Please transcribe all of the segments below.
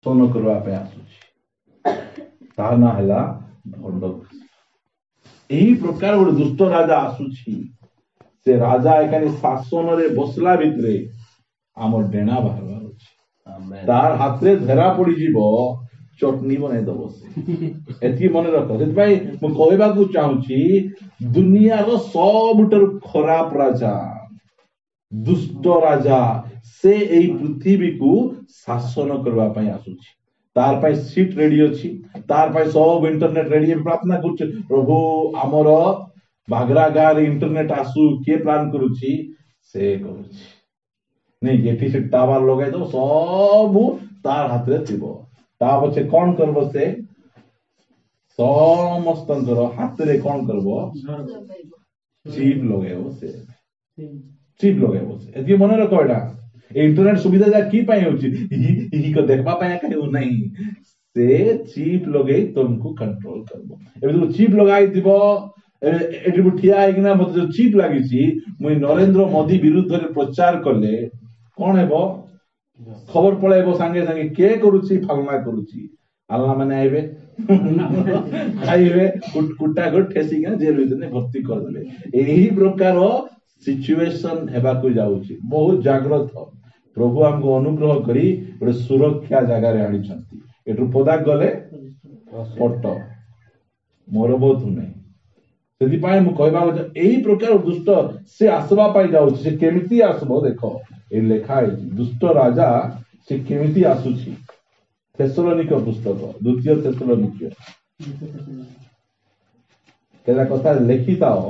ଶାସନ କରିବା ପାଇଁ ଆସୁଛି। ତା ନାଁ ହେଲା ଭଣ୍ଡ। ଏହି ପ୍ରକାର ଗୋଟେ ଦୁଷ୍ଟ ରାଜା ଆସୁଛି। ସେ ରାଜା ଏখানে ଶାସନରେ ବସିଲା ଭିତରେ ଆମର ଡେଣା ବାହାରବାର ଅଛି। ତାର ହାତରେ ଧରା ପଡିଯିବ, ଚଟନି ବନେଇ ଦବ ସେ। ଏତିକି ମନେ ରଖ। ସେଥିପାଇଁ ମୁଁ କହିବାକୁ ଚାହୁଁଛି, ଦୁନିଆର ସବୁଠାରୁ ଖରାପ ରାଜା, ଦୁଷ୍ଟ ରାଜା, ସେ ଏଇ ପୃଥିବୀକୁ ଶାସନ କରିବା ପାଇଁ ଆସୁଛି। ତାର ପାଇଁ ସିଟ୍ ରେଡି ଅଛି, ତାର ପାଇଁ ସବୁ ଇଣ୍ଟରନେଟ ରେଡି। ପ୍ରାର୍ଥନା କରୁଛୁ, ପ୍ରଭୁ, ଆମର ବାଗରା ଗାଁରେ ଇଣ୍ଟରନେଟ ଆସୁ। କିଏ ପ୍ଲାନ୍ କରୁଛି? ସେ କରୁଛି ନାଇଁ। ଏଠି ସେ ଟାୱାର ଲଗାଇଦବ, ସବୁ ତାର ହାତରେ ଥିବ। ତା ପଛେ କଣ କରିବ? ସେ ସମସ୍ତଙ୍କର ହାତରେ କଣ କରିବ? ଚିପ୍ ଲଗେଇବ ସେ, ଚିପ୍ ଲଗେଇବ ସେ। ଏତିକି ମନେ ରଖ। ଏଇଟା ଇଣ୍ଟରନେଟ ସୁବିଧା ଯାହା କି ପାଇଁ ହଉଛି? ଦେଖିବା ପାଇଁ ଏକା ହେଉନାହିଁ। ସେ ଚିପ୍ ଲଗେଇ ତମକୁ କଣ୍ଟ୍ରୋଲ କରିବ। ଏବେ ଯୋଉ ଚିପ୍ ଲଗାଇଥିବ, ଏବେ ଏଠି ମୁଁ ଠିଆ ହେଇକିନା ମତେ ଯୋଉ ଚିପ୍ ଲାଗିଛି, ମୁଇଁ ନରେନ୍ଦ୍ର ମୋଦି ବିରୁଦ୍ଧରେ ପ୍ରଚାର କଲେ କଣ ହେବ? ଖବର ପଳେଇବ ସାଙ୍ଗେ ସାଙ୍ଗେ, କିଏ କରୁଛି? ଫାଲନା କରୁଛି। ଆଲ୍ଲା ମାନେ ଆଇବେ, ଖାଇବେ, କୁଟା କରି ଠେସିକିନା ଜେଲ ଭିତରେ ଭର୍ତ୍ତି କରିଦେବେ। ଏହି ପ୍ରକାର ସିଚୁଏସନ ହେବାକୁ ଯାଉଛି। ବହୁତ ଜାଗ୍ରତ। ପ୍ରଭୁ ଆମକୁ ଅନୁଗ୍ରହ କରି ଗୋଟେ ସୁରକ୍ଷା ଜାଗାରେ ଆଣିଛନ୍ତି। ଏଠୁ ପଦା ଗଲେ ପଟ ମୋର ବହୁତ ନାହିଁ। ସେଥିପାଇଁ ମୁଁ କହିବାକୁ, ଏଇ ପ୍ରକାର ଦୁଷ୍ଟ ସେ ଆସିବା ପାଇଁ ଯାଉଛି। ସେ କେମିତି ଆସିବ ଦେଖ, ଏଇ ଲେଖା ହେଇଛି ଦୁଷ୍ଟ ରାଜା ସେ କେମିତି ଆସୁଛି। ଥେସଲନିକ ପୁସ୍ତକ, ଦ୍ୱିତୀୟ ଥେସଲନିକ। କେତେ କଥା ଲେଖିଥାଅ।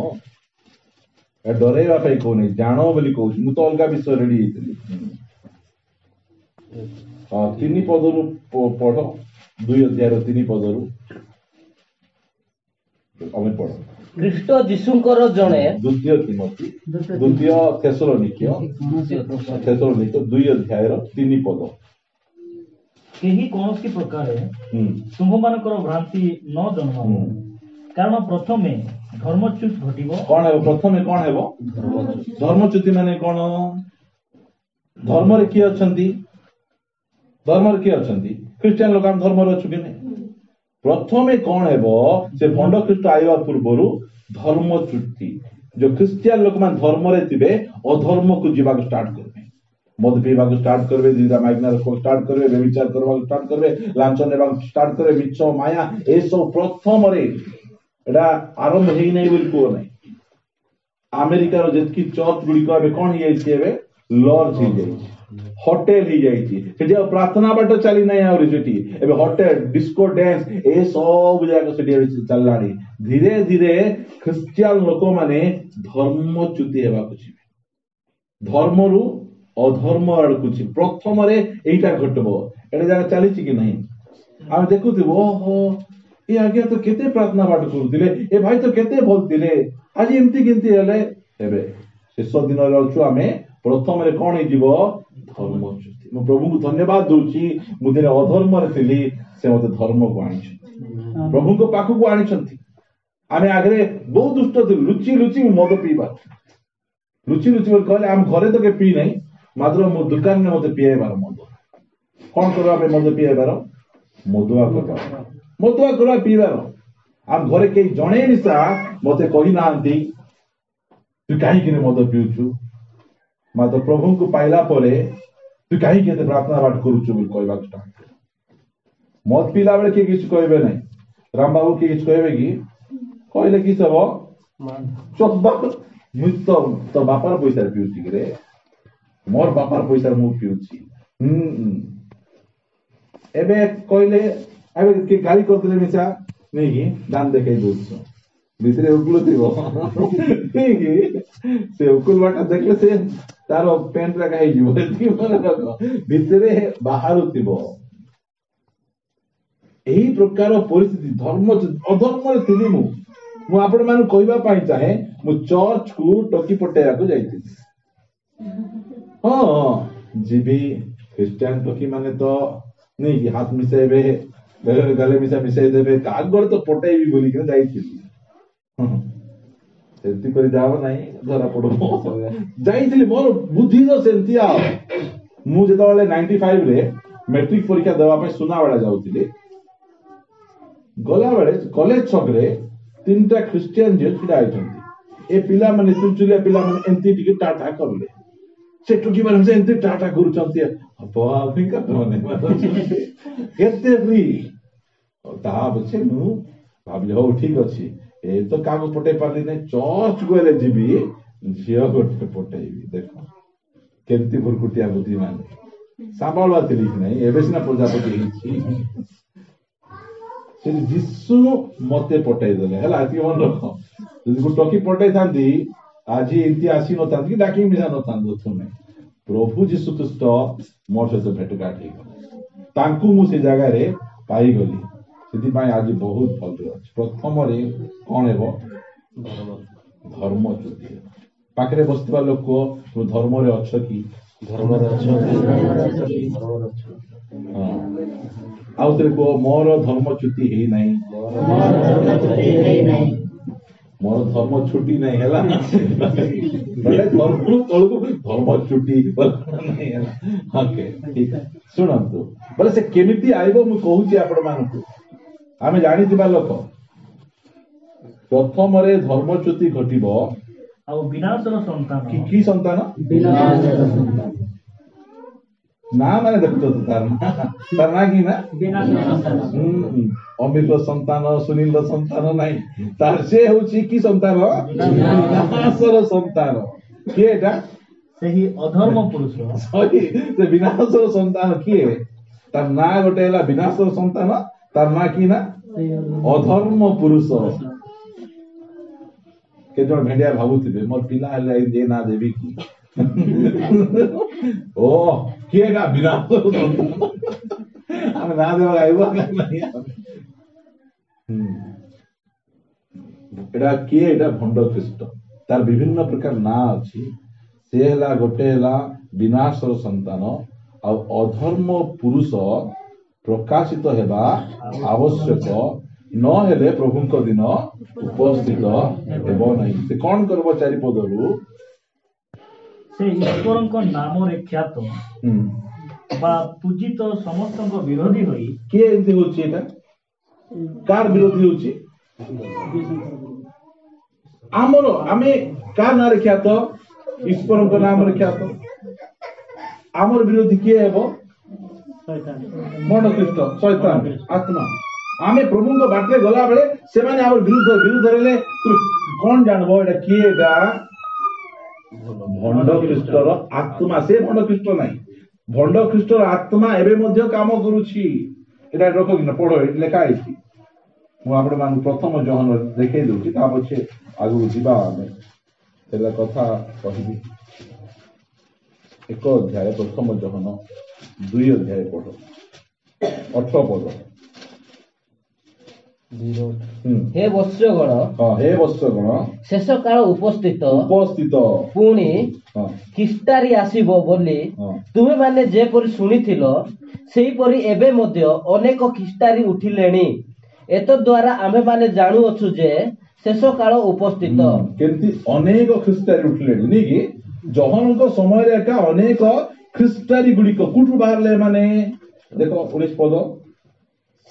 ଡରେଇବା ପାଇଁ କହୁନି, ଜାଣ ବୋଲି କହୁଛି। ମୁଁ ତ ଅଲଗା ବିଷୟ ରେଡି ହେଇଥିଲି। 3 ପଦରୁ ପଢ, 2 ଅଧ୍ୟାୟର 3 ପଦରୁ ଆମେ ପଢ। ଖ୍ରୀଷ୍ଟ ଯୀଶୁଙ୍କର ଜଣେ ଦ୍ୱିତୀୟ ତିମୋଥି, ଦ୍ୱିତୀୟ ଥେସଲନିକୀୟ, ଥେସଲନିକ 2 ଅଧ୍ୟାୟର 3 ପଦ। କେହି କୌଣସି ପ୍ରକାରେ ତୁମ୍ଭମାନଙ୍କର ଭ୍ରାନ୍ତି ନ ଜନ୍ମାଉ, କାରଣ ପ୍ରଥମେ ଧର୍ମଚ୍ୟୁତ ଘଟିବ। କଣ ହେବ ପ୍ରଥମେ? କଣ ହେବ? ଧର୍ମଚ୍ୟୁତି ମାନେ କଣ? ଧର୍ମରେ କିଏ ଅଛନ୍ତି? ଧର୍ମରେ କିଏ ଅଛନ୍ତି? ଖ୍ରୀଷ୍ଟିଆନ ଲୋକ। ଆମେ ଧର୍ମରେ ଅଛୁ କି ନାହିଁ? ପ୍ରଥମେ କଣ ହେବ? ସେ ଭଣ୍ଡ ଖ୍ରୀଷ୍ଟ ଆଇବା ପୂର୍ବରୁ ଧର୍ମଚ୍ୟୁତି। ଯୋଉ ଖ୍ରୀଷ୍ଟିଆନ ଲୋକମାନେ ଧର୍ମରେ ଥିବେ, ଅଧର୍ମକୁ ଯିବାକୁ ଷ୍ଟାର୍ଟ କରିବେ। ମଦ ପିଇବାକୁ ଷ୍ଟାର୍ଟ କରିବେ, ଦିଟା ମାଇକିନା ଷ୍ଟାର୍ଟ କରିବେ, ବ୍ୟଭିଚାର କରିବାକୁ ଷ୍ଟାର୍ଟ କରିବେ, ଲାଞ୍ଚ ନେବାକୁ ଷ୍ଟାର୍ଟ କରିବେ, ମିଛ, ମାୟା ଏସବୁ ପ୍ରଥମରେ। ଏଟା ଆରମ୍ଭ ହେଇନାହିଁ ବୋଲି କୁହ ନାହିଁ। ଆମେରିକାର ଯେତିକି ଚର୍ଚ୍ଚ ଗୁଡିକ ଏବେ କଣ ହେଇଯାଇଛି? ଏବେ ଲଜ୍ ହେଇଯାଇଛି, ହୋଟେଲ ହେଇଯାଇଛି। ସେଠି ଆଉ ପ୍ରାର୍ଥନା ବାଟ ଚାଲି ନାହିଁ ଆହୁରି। ସେଠି ଏବେ ହୋଟେଲ, ଡିସ୍କୋ ଡ୍ୟାନ୍ସ ଏ ସବୁ ଯାକ ସେଠି ଏବେ ଚାଲିଲାଣି। ଧୀରେ ଧୀରେ ଖ୍ରୀଷ୍ଟିଆନ ଲୋକମାନେ ଧର୍ମଚ୍ୟୁତି ହେବାକୁ ଯିବେ, ଧର୍ମରୁ ଅଧର୍ମ ଆଡକୁ ଯିବେ। ପ୍ରଥମରେ ଏଇଟା ଘଟିବ। ଏଇଟା ଯାକ ଚାଲିଛି କି ନାହିଁ ଆମେ ଦେଖୁଥିବୁ। ଓହୋ, ଏ ଆଜ୍ଞା ତ କେତେ ପ୍ରାର୍ଥନା ପାଠ କରୁଥିଲେ, ଏ ଭାଇ ତ କେତେ ଭଲ ଥିଲେ, ଆଜି ଏମିତି କେମିତି ହେଲେ? ଏବେ ଶେଷ ଦିନରେ ଅଛୁ ଆମେ। ପ୍ରଥମରେ କଣ ହେଇଯିବ? ଧର୍ମଚ୍ୟୁତି। ମୁଁ ପ୍ରଭୁଙ୍କୁ ଧନ୍ୟବାଦ ଦଉଛି, ମୁଁ ଦିନେ ଅଧର୍ମରେ ଥିଲି, ସେ ମତେ ଧର୍ମକୁ ଆଣିଛନ୍ତି, ପ୍ରଭୁଙ୍କ ପାଖକୁ ଆଣିଛନ୍ତି। ଆମେ ଆଗରେ ବହୁତ ଦୁଷ୍ଟ ଥିଲୁ। ଲୁଚି ଲୁଚି ମୁଁ ମଦ ପିଇବା, ଲୁଚି ଲୁଚି ବୋଲି କହିଲେ ଆମ ଘରେ ତ କେବେ ପିଇ ନାହିଁ, ମାତ୍ର ମୋ ଦୋକାନରେ ମତେ ପିଆଇବାର ମଦ। କଣ କରିବା ପାଇଁ ମଦ ପିଆଇବାର? ମଦୁଆ କରିବା, ମଦୁଆ କରିବା ପିଇବାର। ଆମ ଘରେ କେହି ଜଣେ ମିଶା ମତେ କହିନାହାନ୍ତି, ତୁ କାହିଁକି ମଦ ପିଉଛୁ? ମାତ୍ର ପ୍ରଭୁଙ୍କୁ ପାଇଲା ପରେ ତୁ କାହିଁକି ଏତେ ପ୍ରାର୍ଥନା ପାଠ କରୁଛୁ ବୋଲି କହିବାକୁ ଷ୍ଟାର୍ଟ। ମଦ ପିଇଲା ବେଳେ କିଏ କିଛି କହିବେ ନାହିଁ। ରାମବାବୁ, କିଏ କିଛି କହିବେ କି? କହିଲେ କି ହବ? ମୁଁ ତ ତୋ ବାପାର ପଇସାରେ ପିଉଛି କିରେ? ମୋର ବାପାର ପଇସାରେ ମୁଁ ପିଉଛି। ହୁଁ, ଏବେ କହିଲେ, ଏବେ କିଏ ଗାଳି କରିଦେଲେ ମିଶା ନେଇକି ଦାନ ଦେଖେଇ ଦଉଛୁ। ଭିତରେ ଉକୁଲ ଥିବ ନେଇକି, ସେ ଉକୁଲ ବାଟା ଦେଖିଲେ ସେ ତାର ପ୍ୟାଣ୍ଟ ରାକା ହେଇଯିବ। ଏତିକି ମନେ ରଖ, ଭିତରେ ବାହାରୁଥିବ। ଏହି ପ୍ରକାର ପରିସ୍ଥିତି, ଧର୍ମ ଅଧର୍ମରେ ଥିଲି ମୁଁ। ମୁଁ ଆପଣ ମାନଙ୍କୁ କହିବା ପାଇଁ ଚାହେଁ, ମୁଁ ଚର୍ଚ୍ଚକୁ ଟୋକି ପଟେଇବାକୁ ଯାଇଥିଲି। ହଁ, ଯିବି, ଖ୍ରୀଷ୍ଟିଆନ ଟୋକି ମାନେ ତ ନେଇକି ହାତ ମିଶେଇବେ, ବେଳେ ଗାଲେ ମିଶା ମିଶେଇ ଦେବେ, କାଗର ତ ପଟେଇବି ବୋଲିକିନା ଯାଇଥିଲି। ସେମିତି କରି ଯାଅ ନାହିଁ, ଧରା ପଡିବ। ଯାଇଥିଲି, ମୋର ବୁଦ୍ଧି ତ ସେମିତି। ଆଉ ମୁଁ ଯେତେବେଳେ 95ରେ ମେଟ୍ରିକ ପରୀକ୍ଷା ଦେବା ପାଇଁ ସୁନାବେଡା ଯାଉଥିଲି। ଗଲାବେଳେ କଲେଜ ଛକରେ 3ଟା ଖ୍ରୀଷ୍ଟିଆନ ଝିଅ ଛିଡା ହେଇଛନ୍ତି। ଏ ପିଲାମାନେ ଚୁଚୁଲିଆ ପିଲାମାନେ ଏମିତି ଟିକେ ଟାଟା କଲେ, ସେ ଟୁକି ମାନେ ଏମିତି ଟାଟା କରୁଛନ୍ତି। କେତେ ଫ୍ରି। ତା ପଛେ ମୁଁ ଭାବିଲି ହଉ ଠିକ ଅଛି, ଏ ତ କାହାକୁ ପଠେଇ ପାରିଲି ନାହିଁ, ଚର୍ଚ୍ଚ ଗଲେ ଯିବି ଝିଅ ଗୋଟେ ପଠେଇବି। ଦେଖ କେମିତି ଭୁରକୁଟିଆ ବୁଦ୍ଧି, ମାନେ ସାବାଳୁଆ ଥିଲି କି ନାହିଁ, ଏବେ ସିନା ପ୍ରଜାପତି ହେଇଛି। ସେ ଯୀଶୁ ମତେ ପଠେଇଦେଲେ। ହେଲା, ଏତିକି ମନେ ରଖ, ଯଦି ଗୋଟେ ଟକି ପଠେଇଥାନ୍ତି ଆଜି ଏମିତି ଆସି ନଥାନ୍ତି କି ଡାକି ମିଶା ନଥାନ୍ତୁ ତୁମେ। ପ୍ରଭୁ ଯୀଶୁ ଖ୍ରୀଷ୍ଟ ମୋ ସହିତ ଭେଟଘାଟ ହେଇଗଲେ, ତାଙ୍କୁ ମୁଁ ସେ ଜାଗାରେ ପାଇଗଲି, ସେଥିପାଇଁ ଆଜି ବହୁତ ଭଲରେ ଅଛି। ପ୍ରଥମରେ କଣ ହେବ? ଧର୍ମଚ୍ୟୁତି ହେବ। ପାଖରେ ବସିଥିବା ଲୋକ, ତୁମେ ଧର୍ମରେ ଅଛ କି? ଧର୍ମରେ ଅଛ। ହଁ, ଆଉ ଥରେ କୁହ, ମୋର ଧର୍ମଚ୍ୟୁତି ହେଇନାହିଁ, ମୋର ଧର୍ମ ଛୁଟି ନାହିଁ। ହେଲା, ଧର୍ମ ତଳକୁ ଧର୍ମ ଛୁଟି ନାହିଁ। ହେଲା, ଓକେ, ଠିକ। ଶୁଣନ୍ତୁ, ବୋଲେ ସେ କେମିତି ଆଇବ ମୁଁ କହୁଛି ଆପଣ ମାନଙ୍କୁ। ଆମେ ଜାଣିଥିବା ଲୋକ, ପ୍ରଥମରେ ଧର୍ମଚ୍ୟୁତି ଘଟିବ। ଆଉ ବିନାଶର ସନ୍ତାନ। କି ସନ୍ତାନ? ନା ମାନେ ଦେଖୁଛ ତ ତାର ନା, ତାର ନା କି ନା ଅମିତର ସନ୍ତାନ, ସୁନୀଲର ସନ୍ତାନ ନାହିଁ, ତାର ସେ ହଉଛି କି ସନ୍ତାନ? ବିନାଶର ସନ୍ତାନ। କିଏ ଏଟା? ସେହି ଅଧର୍ମ ପୁରୁଷ। ସେ ବିନାଶର ସନ୍ତାନ କିଏ? ତାର ନାଁ ଗୋଟେ ହେଲା ବିନାଶର ସନ୍ତାନ, ତାର ନାଁ କି ନା ଅଧର୍ମ ପୁରୁଷ। କେତେ ଜଣ ଭେଣ୍ଡିଆ ଭାବୁଥିବେ ମୋର ପିଲା ହେଲେ ଏ ନାଁ ଦେବି କି? ଓ କିଏ ନା ବିନାଶର ସନ୍ତାନ, ଆମେ ନାଁ ଦେବା ଗାଇବ ନାହିଁ। ଏଟା କିଏ? ଏଟା ଭଣ୍ଡ ଖ୍ରୀଷ୍ଟ। ତାର ବିଭିନ୍ନ ପ୍ରକାର ନାଁ ଅଛି। ସେ ହେଲା ଗୋଟେ ହେଲା ବିନାଶର ସନ୍ତାନ ଆଉ ଅଧର୍ମ ପୁରୁଷ ପ୍ରକାଶିତ ହେବା ଆବଶ୍ୟକ, ନହେଲେ ପ୍ରଭୁଙ୍କ ଦିନ ଉପସ୍ଥିତ ହେବ ନାହିଁ। ସେ କଣ କରିବ? 4 ପଦରୁ ସେ ଈଶ୍ୱରଙ୍କ ନାମରେ ଖ୍ୟାତ ବା ପୂଜିତ ସମସ୍ତଙ୍କ ବିରୋଧୀ ହୋଇ। କିଏ ଏମିତି ହଉଛି? ଏଟା କାର ବିରୋଧୀ ହଉଛି? ଆମର। ଆମେ କାହା ନାଁରେ ଖ୍ୟାତ? ଈଶ୍ୱରଙ୍କ ନାମରେ ଖ୍ୟାତ। ଆମର ବିରୋଧୀ କିଏ ହେବ? ଭଣ୍ଡ ଖ୍ରୀଷ୍ଟ, ଶୈତାନ, ଆତ୍ମା। ଆମେ ପ୍ରଭୁଙ୍କ ବାଟରେ ଗଲାବେଳେ ସେମାନେ ଆମର ବିରୁଦ୍ଧରେ ହେଲେ କଣ ଜାଣିବ ଏଟା କିଏ? ଏଟା ଭଣ୍ଡ ଖ୍ରୀଷ୍ଟର ଆତ୍ମା। ସେ ଭଣ୍ଡ ଖ୍ରୀଷ୍ଟ ନାହିଁ, ଭଣ୍ଡ ଖ୍ରୀଷ୍ଟର ଆତ୍ମା ଏବେ ମଧ୍ୟ କାମ କରୁଛି। ଏଟା ରଖ କିନା ପଢ, ଏଠି ଲେଖା ହେଇଛି। ମୁଁ ଆପଣ ମାନଙ୍କୁ ପ୍ରଥମ ଯୋହନ ଦେଖେଇ ଦଉଛି, ତା ପଛେ ଆଗକୁ ଯିବା ଆମେ, ହେଲା କଥା କହିବି। 1 ଅଧ୍ୟାୟ ପ୍ରଥମ ଯୋହନ 2 ଅଧ୍ୟାୟ ପଢ, 18 ପଦ। ହେ ବତ୍ସଗଣ, ହେ ବତ୍ସଗଣ, ଶେଷ କାଳ ଉପସ୍ଥିତ, ଉପସ୍ଥିତ, ପୁଣି ଖ୍ରୀଷ୍ଟାରୀ ଆସିବ ବୋଲି ତୁମେମାନେ ଯେପରି ଶୁଣିଥିଲ, ସେହିପରି ଏବେ ମଧ୍ୟ ଅନେକ ଖ୍ରୀଷ୍ଟାରୀ ଉଠିଲେଣି। ଏତଦ୍ୱାରା ଆମ୍ଭେମାନେ ଜାଣୁଅଛୁ ଯେ ଶେଷ କାଳ ଉପସ୍ଥିତ। କେମିତି ଅନେକ ଖ୍ରୀଷ୍ଟାରୀ ଉଠିଲେଣି ନାଇଁ କି? ଯୋହନଙ୍କ ସମୟରେ ଏକା ଅନେକ ଖ୍ରୀଷ୍ଟାରୀ ଗୁଡିକ କୋଉଠୁ ବାହାରିଲେ ଏମାନେ? ଦେଖ 19 ପଦ।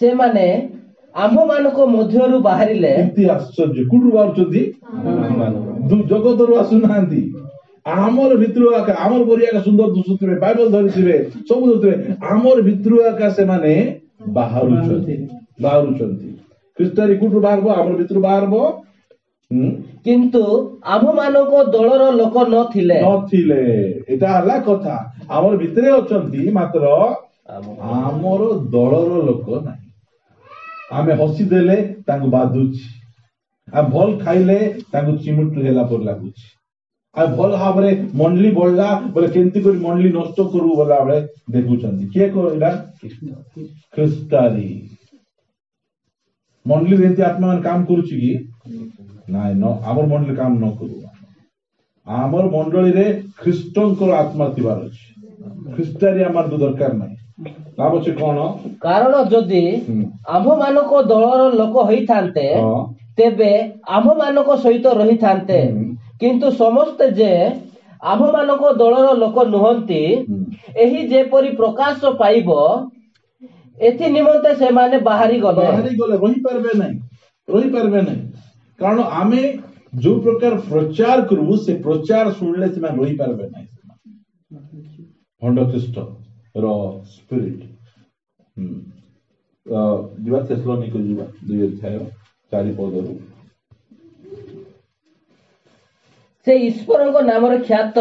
ସେମାନେ ଆମ୍ଭମାନଙ୍କ ମଧ୍ୟରୁ ବାହାରିଲେ। କେମିତି ଆଶ୍ଚର୍ଯ୍ୟ, କୋଉଠୁ ବାହାରୁଛନ୍ତି? ଜଗତରୁ ଆସୁନାହାନ୍ତି, ଆମର ଭିତରୁ ଏକା, ଆମର ପରି ଏକା ସୁନ୍ଦର ଦିଶୁଥିବେ, ବାଇବଲ ଧରିଥିବେ, ସବୁ ଧରିଥିବେ, ଆମର ଭିତରୁ ଏକା ସେମାନେ ବାହାରୁଛନ୍ତି, ବାହାରୁଛନ୍ତି। ଖ୍ରୀଷ୍ଟାରୀ କୋଉଠୁ ବାହାରିବ? ଆମର ଭିତରୁ ବାହାରିବ। କିନ୍ତୁ ଆମ୍ଭମାନଙ୍କ ଦଳର ଲୋକ ନଥିଲେ। ନଥିଲେ, ଏଟା ହେଲା କଥା। ଆମର ଭିତରେ ଅଛନ୍ତି, ମାତ୍ର ଆମର ଦଳର ଲୋକ ନାହିଁ। ଆମେ ହସିଦେଲେ ତାଙ୍କୁ ବାଧୁଛି, ଆଉ ଭଲ ଖାଇଲେ ତାଙ୍କୁ ଚିମୁଟ ହେଲା ପରି ଲାଗୁଛି, ଆଉ ଭଲ ଭାବରେ ମଣ୍ଡଳୀ ବଢିଲା ବୋଲେ କେମିତି କରି ମଣ୍ଡଳୀ ନଷ୍ଟ କରିବୁ ବୋଲା ବେଳେ ଦେଖୁଛନ୍ତି। କିଏ କହିଲା? ଖ୍ରୀଷ୍ଟାରୀ। ମଣ୍ଡଳୀରେ ଏମିତି ଆତ୍ମା ମାନେ କାମ କରୁଛି କି ନାଇଁ? ନ, ଆମର ମଣ୍ଡଳୀ କାମ ନ କରୁ। ଆମର ମଣ୍ଡଳୀରେ ଖ୍ରୀଷ୍ଟଙ୍କର ଆତ୍ମା ଥିବାର ଅଛି, ଖ୍ରୀଷ୍ଟାରୀ ଆମର ଦରକାର ନାହିଁ। ତା ପଛେ କଣ? କାରଣ ଯଦି ଆମ୍ଭମାନଙ୍କ ଦଳର ଲୋକ ହେଇଥାନ୍ତେ, ତେବେ ଆମ୍ଭମାନଙ୍କ ସହିତ ରହିଥାନ୍ତେ। କିନ୍ତୁ ସମସ୍ତେ ଯେ ଆମ୍ଭମାନଙ୍କ ଦଳର ଲୋକ ନୁହନ୍ତି, ଏହି ଯେପରି ପ୍ରକାଶ ପାଇବ ଏଥି ନିମନ୍ତେ ସେମାନେ ବାହାରି ଗଲେ। ବାହାରି ଗଲେ, ରହିପାରିବେ ନାହିଁ, ରହିପାରିବେ ନାହିଁ। କାରଣ ଆମେ ଯୋଉ ପ୍ରକାର ପ୍ରଚାର କରିବୁ ସେ ପ୍ରଚାର ଶୁଣିଲେ ସେମାନେ ରହିପାରିବେ ନାହିଁ। ଭଣ୍ଡ ଖ୍ରୀଷ୍ଟ ର ସ୍ପିରିଟ। ଯିବା ଥେସଲନିକ ଯିବା 2 ଅଧ୍ୟାୟ 4 ପଦରୁ। ସେ ଈଶ୍ୱରଙ୍କ ନାମରେ ଖ୍ୟାତ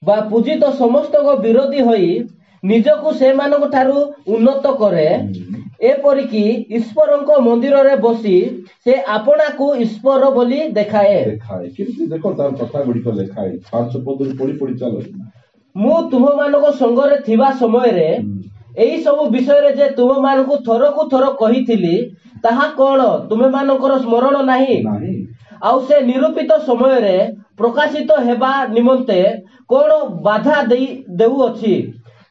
ବା ପୂଜିତ ସମସ୍ତଙ୍କ ବିରୋଧୀ ହୋଇ ନିଜକୁ ସେମାନଙ୍କ ଠାରୁ ଉନ୍ନତ କରେ, ଏପରିକି ଈଶ୍ୱରଙ୍କ ମନ୍ଦିରରେ ବସି ସେ ଆପଣାକୁ ଈଶ୍ୱର ବୋଲି ଦେଖାଏ। ଦେଖାଏ। କେମିତି ଦେଖ ତାର କଥା ଗୁଡିକ ଲେଖା ହେଇଛି। 5 ପଦରୁ ପଢି ପଢି ଚାଲ। ମୁଁ ତୁମମାନଙ୍କ ସଙ୍ଗରେ ଥିବା ସମୟରେ ଏହି ସବୁ ବିଷୟରେ ଯେ ତୁମମାନଙ୍କୁ ଥରକୁ ଥର କହିଥିଲି, ତାହା କଣ ତୁମେମାନଙ୍କର ସ୍ମରଣ ନାହିଁ? ନାହିଁ। ଆଉ ସେ ନିରୂପିତ ସମୟରେ ପ୍ରକାଶିତ ହେବା ନିମନ୍ତେ କଣ ବାଧା ଦେଉଅଛି,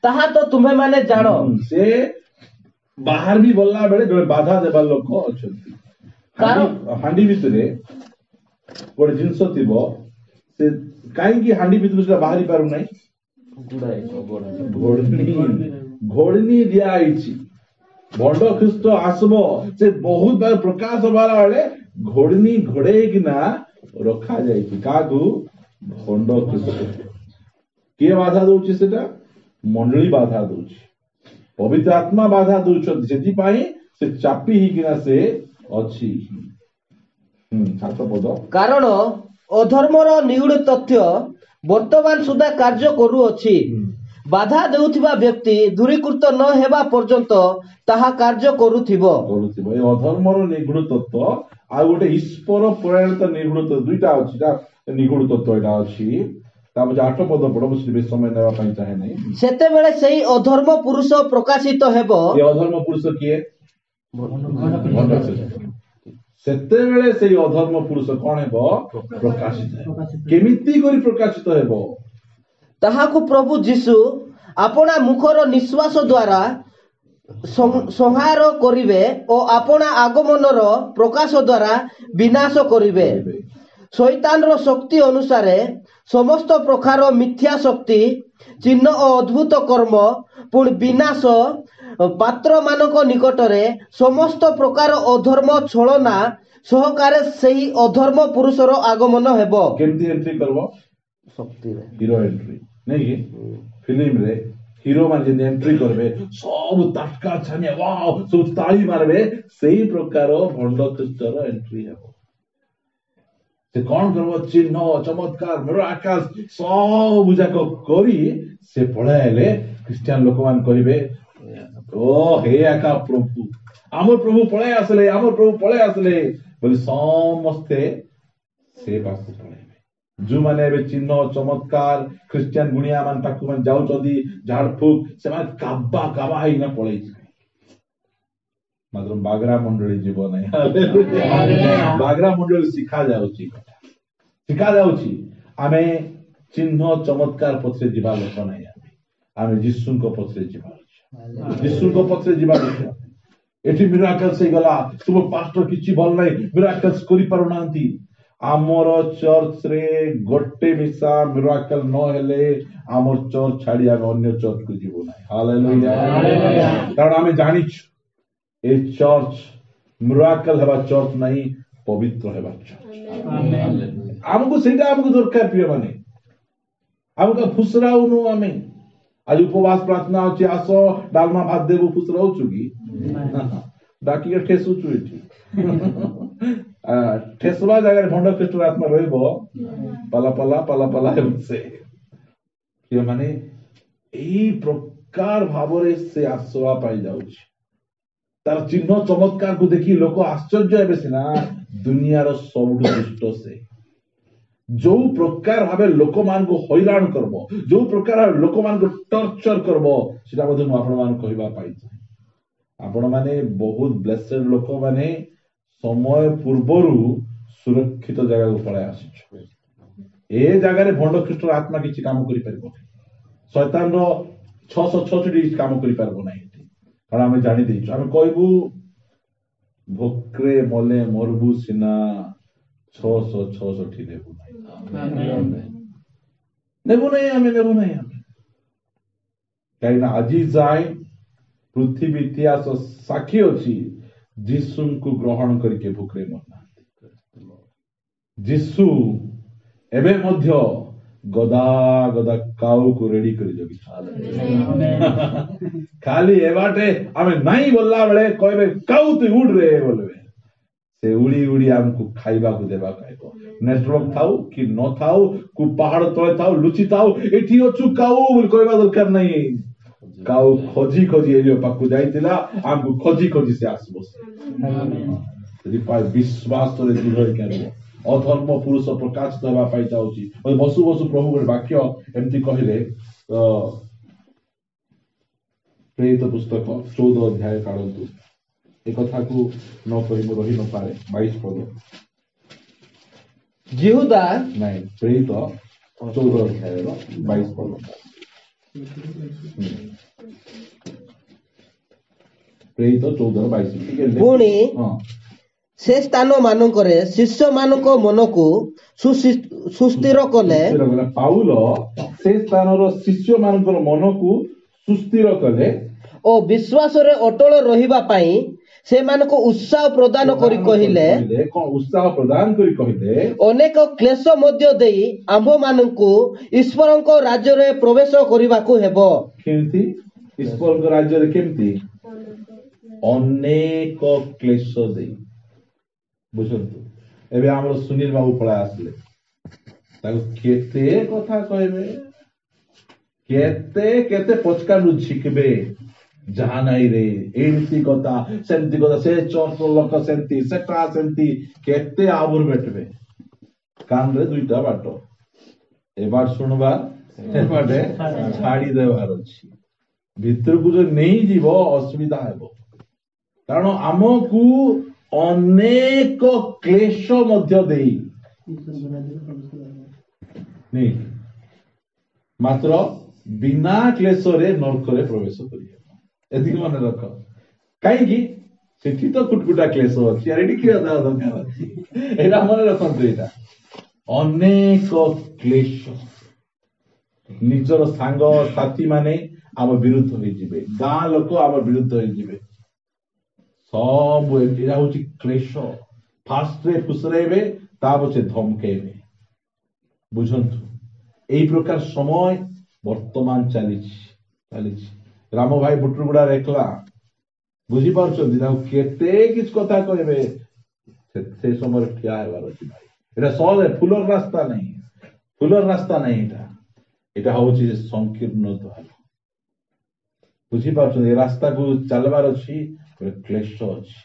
ତାହା ତ ତୁମେମାନେ ଜାଣ। ସେ ବାହାର ବି ଗଲା ବେଳେ ଜଣେ ବାଧା ଦେବା ଲୋକ ଅଛନ୍ତି। ହାଣ୍ଡି ଭିତରେ ଗୋଟେ ଜିନିଷ ଥିବ, ସେ କାହିଁକି ହାଣ୍ଡି ଭିତରୁ ସେଟା ବାହାରି ପାରୁନାହିଁ? ଘୋଡ଼ଣୀ ଦିଆ ହେଇଛି। ଭଣ୍ଡ ଖ୍ରୀଷ୍ଟ ଆସିବ, ସେ ବହୁତ ବାର ପ୍ରକାଶ ହେବା ବେଳେ ଘୋଡ଼ଣୀ ଘୋଡେଇକିନା ରଖାଯାଇଛି। କାହାକୁ? ଭଣ୍ଡ ଖ୍ରୀଷ୍ଟ। କିଏ ବାଧା ଦଉଛି? ସେଟା ମଣ୍ଡଳୀ ବାଧା ଦଉଛି, ପବିତ୍ର ଆତ୍ମା ବାଧା ଦଉଛନ୍ତି। ସେଥିପାଇଁ ସେ ଚାପି ହେଇକିନା ସେ ଅଛି। 7 ପଦ। କାରଣ ଅଧର୍ମର ନିଗୂଢ଼ ତଥ୍ୟ ବର୍ତ୍ତମାନ ସୁଦ୍ଧା କାର୍ଯ୍ୟ କରୁଅଛି, ବାଧା ଦେଉଥିବା ବ୍ୟକ୍ତି ଦୂରୀକୃତ ନ ହେବା ପର୍ଯ୍ୟନ୍ତ ତାହା କାର୍ଯ୍ୟ କରୁଥିବ। କରୁଥିବ। ଏ ଅଧର୍ମର ନିଗୂଢ଼ ତତ୍ତ୍ୱ ଆଉ ଗୋଟେ ଈଶ୍ୱର ପ୍ରେରିତ ନିଗୂଢ଼ ତତ୍ତ୍ୱ, ଦୁଇଟା ଅଛି। ନିଗୂଢ଼ ତତ୍ତ୍ୱ ଏଇଟା ଅଛି। ତାପରେ 8 ପଦ ପଢ, ମୁଁ ସେଠି ବେଶୀ ସମୟ ନେବା ପାଇଁ ଚାହେଁ ନାହିଁ। ସେତେବେଳେ ସେଇ ଅଧର୍ମ ପୁରୁଷ ପ୍ରକାଶିତ ହେବ। ଏ ଅଧର୍ମ ପୁରୁଷ କିଏ? ସେତେବେଳେ ସେଇ ଅଧର୍ମ ପୁରୁଷ କଣ ହେବ? ପ୍ରକାଶିତ ହେବ। କେମିତି କରି ପ୍ରକାଶିତ ହେବ? ତାହାକୁ ପ୍ରଭୁ ଯୀଶୁ ଆପଣା ମୁଖର ନିଶ୍ୱାସ ଦ୍ୱାରା ସଂହାର କରିବେ ଓ ଆପଣା ଆଗମନର ପ୍ରକାଶ ଦ୍ୱାରା ବିନାଶ କରିବେ। ଶୈତାନର ଶକ୍ତି ଅନୁସାରେ ସମସ୍ତ ପ୍ରକାର ମିଥ୍ୟା ଶକ୍ତି, ଚିହ୍ନ ଓ ଅଦ୍ଭୁତ କର୍ମ, ପୁଣି ବିନାଶ ପାତ୍ରମାନଙ୍କ ନିକଟରେ ସମସ୍ତ ପ୍ରକାର ଅଧର୍ମ ଛଳନା ସହକାରେ ସେହି ଅଧର୍ମ ପୁରୁଷର ଆଗମନ ହେବ। କେମିତି ଏଣ୍ଟ୍ରି କରିବ? ଶକ୍ତିରେ। ହିରୋ ଏଣ୍ଟ୍ରି ନାଇଁ କି? ଫିଲ୍ମରେ ହିରୋ ମାନେ ଯେମିତି ଏଣ୍ଟ୍ରି କରିବେ, ସବୁ ତାଟକା ଛାନିଆ ୱାଓ ସବୁ ତାଳି ମାରିବେ, ସେଇ ପ୍ରକାର ଭଣ୍ଡ ଖ୍ରୀଷ୍ଟର ଏଣ୍ଟ୍ରି ହେବ। ସେ କଣ କରିବ? ଚିହ୍ନ, ଚମତ୍କାର, ମିରାକଲ ସବୁ ଯାକ କରି ସେ ପଳାଇଲେ। ଖ୍ରୀଷ୍ଟିଆନ ଲୋକମାନେ କହିବେ, ଓ ହେ ଏକା ପ୍ରଭୁ, ଆମ ପ୍ରଭୁ ପଳେଇ ଆସିଲେ, ଆମ ପ୍ରଭୁ ପଳେଇ ଆସିଲେ ବୋଲି ସମସ୍ତେ ସେ ପାଖକୁ ପଳେଇବେ। ଯୋଉମାନେ ଏବେ ଚିହ୍ନ ଚମତ୍କାର ଖ୍ରୀଷ୍ଟିଆନ ଗୁଣିଆ ମାନେ ପାଖକୁ ମାନେ ଯାଉଛନ୍ତି ଝାଡଫୁକ, ସେମାନେ କାବା କାବା ହେଇକିନା ପଳେଇଯିବେ। ମାତ୍ର ବାଗରା ମଣ୍ଡଳୀ ଯିବ ନାହିଁ। ବାଗରା ମଣ୍ଡଳୀ ଶିଖା ଯାଉଛି, ଶିଖା ଯାଉଛି ଆମେ ଚିହ୍ନ ଚମତ୍କାର ପଛରେ ଯିବା ଲୋକ ନାହିଁ। ଆମେ ଯୀଶୁଙ୍କ ପଛରେ ଯିବା, ଯୀଶୁଙ୍କ ପଛରେ ଯିବା ଲୋକ। ଏଠି ମିରାକଲ୍ସ ହେଇଗଲା, ତୁମ ପାଷ୍ଟର କିଛି ଭଲ ନାହିଁ, ମିରାକଲ୍ସ କରିପାରୁନାହାନ୍ତି। ଆମର ଚର୍ଚ୍ଚରେ ଗୋଟେ ମିଶା ମିରାକଲ ନ ହେଲେ ଆମର ଚର୍ଚ୍ଚ ଛାଡି ଆମେ ଅନ୍ୟ ଚର୍ଚ୍ଚକୁ ଯିବୁ ନାହିଁ। ହାଲେଲୁୟା। କାରଣ ଆମେ ଜାଣିଛୁ ଏ ଚର୍ଚ୍ଚ ମିରାକଲ ହେବା ଚର୍ଚ୍ଚ ନାହିଁ, ପବିତ୍ର ହେବା ଚର୍ଚ୍ଚ। ଆମକୁ ସେଇଟା ଆମକୁ ଦରକାର ପ୍ରିୟମାନେ। ଆମକୁ ଫୁସରାଉନୁ ଆମେ। ଆଜି ଉପବାସ ପ୍ରାର୍ଥନା ଅଛି, ଆସ ଡାଲମା ଭାତ ଦେବୁ, ଫୁସରାଉଛୁ କି? ଡାକିକି ଠେସୁଛୁ ଏଠି। ଠେସବା ଜାଗାରେ ଭଣ୍ଡ ଖ୍ରୀଷ୍ଟର ଆତ୍ମା ରହିବ, ପାଲା ପାଲା ପାଲା ପାଲା ହେବ ସେ। ପ୍ରିୟମାନେ, ଏଇ ପ୍ରକାର ଭାବରେ ସେ ଆସିବା ପାଇଁ ଯାଉଛି। ତାର ଚିହ୍ନ ଚମତ୍କାରକୁ ଦେଖି ଲୋକ ଆଶ୍ଚର୍ଯ୍ୟ ହେବେ ସିନା, ଦୁନିଆର ସବୁଠୁ ଦୁଷ୍ଟ ସେ। ଯୋଉ ପ୍ରକାର ଭାବେ ଲୋକମାନଙ୍କୁ ହଇରାଣ କରିବ, ଯୋଉ ପ୍ରକାର ଭାବେ ଲୋକମାନଙ୍କୁ ଟର୍ଚର କରିବ, ସେଟା ମଧ୍ୟ ମୁଁ ଆପଣମାନଙ୍କୁ କହିବା ପାଇଁ ଚାହେଁ। ଆପଣମାନେ ବହୁତ ବ୍ଲେସେଡ ଲୋକମାନେ ସମୟ ପୂର୍ବରୁ ସୁରକ୍ଷିତ ଜାଗାକୁ ପଳାଇ ଆସିଛୁ। ଏ ଜାଗାରେ ଭଣ୍ଡ ଖ୍ରୀଷ୍ଟର ଆତ୍ମା କିଛି କାମ କରିପାରିବ ନାହିଁ, ଶୈତାନର 666 କିଛି କାମ କରିପାରିବ ନାହିଁ ଏଠି। କାରଣ ଆମେ ଜାଣି ଦେଇଛୁ, ଆମେ କହିବୁ ଭୋକରେ ମଲେ ମରବୁ ସିନା 666 ଦେବୁ ନାହିଁ। ନେବୁ ନାହିଁ ଆମେ, ନେବୁ ନାହିଁ ଆମେ। କାହିଁକିନା ଆଜି ଯାଏ ପୃଥିବୀ ଇତିହାସ ସାକ୍ଷୀ ଅଛି, ଯୀଶୁଙ୍କୁ ଗ୍ରହଣ କରିକି ଭୋକରେ ମରିନାହାନ୍ତି। ଯୀଶୁ ଏବେ ମଧ୍ୟ ଗଦା ଗଦା କାଉକୁ ରେଡି କରି ଜଗିଛନ୍ତି। ଖାଲି ଏ ବାଟେ ଆମେ ନାଇଁ ବୋଲିଲା ବେଳେ କହିବେ କାଉ ତୁ ଉଡରେ ବୋଲିବେ, ସେ ଉଡି ଉଡି ଆମକୁ ଖାଇବାକୁ ଦେବାକୁ ଆଇବ। ନେଟୱାର୍କ ଥାଉ କି ନଥାଉ, କୁ ପାହାଡ ତଳେ ଥାଉ, ଲୁଚି ଥାଉ, ଏଠି ଅଛୁ କାଉ ବୋଲି କହିବା ଦରକାର ନାହିଁ। କାଉ ଖୋଜି ଖୋଜି ଏଲିୟ ପାଖକୁ ଯାଇଥିଲା, ଆମକୁ ଖୋଜି ଖୋଜି ସେ ଆସିବ। ସେଥିପାଇଁ ବିଶ୍ୱାସରେ ଦୃଢ ହେଇକି ରୁହ। ଅଧର୍ମ ପୁରୁଷ ପ୍ରକାଶିତ ହେବା ପାଇଁ ଯାଉଛି। ବସୁ ବସୁ ପ୍ରଭୁ ଗୋଟେ ବାକ୍ୟ ଏମିତି କହିଲେ, ପ୍ରେରିତ ପୁସ୍ତକ 14 ଅଧ୍ୟାୟ କାଢନ୍ତୁ। ଏ କଥାକୁ ନ କହି ମୁଁ ରହି ନପାରେ। 22 ପଦ। ଯିହୁଦା ନାଇଁ, ପ୍ରେରିତ 14 ଅଧ୍ୟାୟର 22 ପଦ। ପ୍ରେରିତ 14:22 ଟିକେ। ପୁଣି ସେ ସ୍ଥାନ ମାନଙ୍କରେ ଶିଷ୍ୟମାନଙ୍କ ମନକୁ ସୁସ୍ଥିର କଲେ। ପାଉଲ ସେ ସ୍ଥାନର ଶିଷ୍ୟମାନଙ୍କର ମନକୁ ସୁସ୍ଥିର କଲେ ଓ ବିଶ୍ୱାସରେ ଅଟଳ ରହିବା ପାଇଁ ସେମାନଙ୍କୁ ଉତ୍ସାହ ପ୍ରଦାନ କରି କହିଲେ, କଣ ଉତ୍ସାହ ପ୍ରଦାନ କରି କହିଲେ? ଅନେକ କ୍ଲେଶ ମଧ୍ୟ ଦେଇ ଆମ୍ଭମାନଙ୍କୁ ଈଶ୍ୱରଙ୍କ ରାଜ୍ୟରେ ପ୍ରବେଶ କରିବାକୁ ହେବ। କେମିତି ଈଶ୍ୱରଙ୍କ ରାଜ୍ୟରେ? କେମିତି? ଅନେକ କ୍ଲେଶ ଦେଇ। ବୁଝନ୍ତୁ, ଏବେ ଆମର ସୁନୀଲ ବାବୁ ପଳେଇ ଆସିଲେ, ତାକୁ କେତେ କଥା କହିବେ, କେତେ କେତେ ପଚକାରୁ ଝିକିବେ, ଯାହା ନାଇଁ ରେ, ଏମିତି କଥା ସେମିତି କଥା, ସେ ଚର୍ଚ୍ଚ ଲୋକ ସେମିତି, ସେଟା ସେମିତି, କେତେ ଆବୁର ଭେଟିବେ। କାନରେ ଦୁଇଟା ବାଟ, ଏ ବାଟ ଶୁଣବା, ଏ ବାଟେ ଛାଡି ଦେବାର ଅଛି। ଭିତରକୁ ଯୋଉ ନେଇଯିବ ଅସୁବିଧା ହେବ, କାରଣ ଆମକୁ ଅନେକ କ୍ଲେଶ ମଧ୍ୟ ଦେଇ ମାତ୍ର ବିନା କ୍ଲେଶରେ ନର୍କରେ ପ୍ରବେଶ କରିହେବ। ଏତିକି ମନେ ରଖ। କାହିଁକି? ସେଠି ତ କୁଟକୁଟା କ୍ଲେଶ ଅଛି, ଆଉ ଏଠି କି ଦରକାର ଅଛି? ଏଇଟା ମନେ ରଖନ୍ତୁ। ଏଇଟା ଅନେକ କ୍ଲେଶ। ନିଜର ସାଙ୍ଗ ସାଥୀ ମାନେ ଆମ ବିରୁଦ୍ଧ ହେଇଯିବେ, ଗାଁ ଲୋକ ଆମ ବିରୁଦ୍ଧ ହେଇଯିବେ, ସବୁ ଏଇଟା ହଉଛି କ୍ଲେଶ। ଫାଷ୍ଟରେ ଫୁସରେଇବେ, ତା ପଛେ ଧମକେଇବେ। ବୁଝନ୍ତୁ, ଏଇ ପ୍ରକାର ସମୟ ବର୍ତ୍ତମାନ ଚାଲିଛି ଚାଲିଛି। ରାମ ଭାଇ ବୁଟୁଗୁଡାରେ ଏକଲା, ବୁଝିପାରୁଛନ୍ତି? ତାକୁ କେତେ କିଛି କଥା କହିବେ, ସେ ସମୟରେ ଠିଆ ହେବାର ଅଛି ଭାଇ। ଏଇଟା ସହଜ ଫୁଲର ରାସ୍ତା ନାହିଁ, ଫୁଲର ରାସ୍ତା ନାହିଁ। ଏଇଟା ହଉଛି ସଂକୀର୍ଣ୍ଣ ଦ୍ୱାର। ବୁଝିପାରୁଛନ୍ତି? ଏ ରାସ୍ତାକୁ ଚାଲିବାର ଅଛି, ଗୋଟେ କ୍ଲେଶ ଅଛି।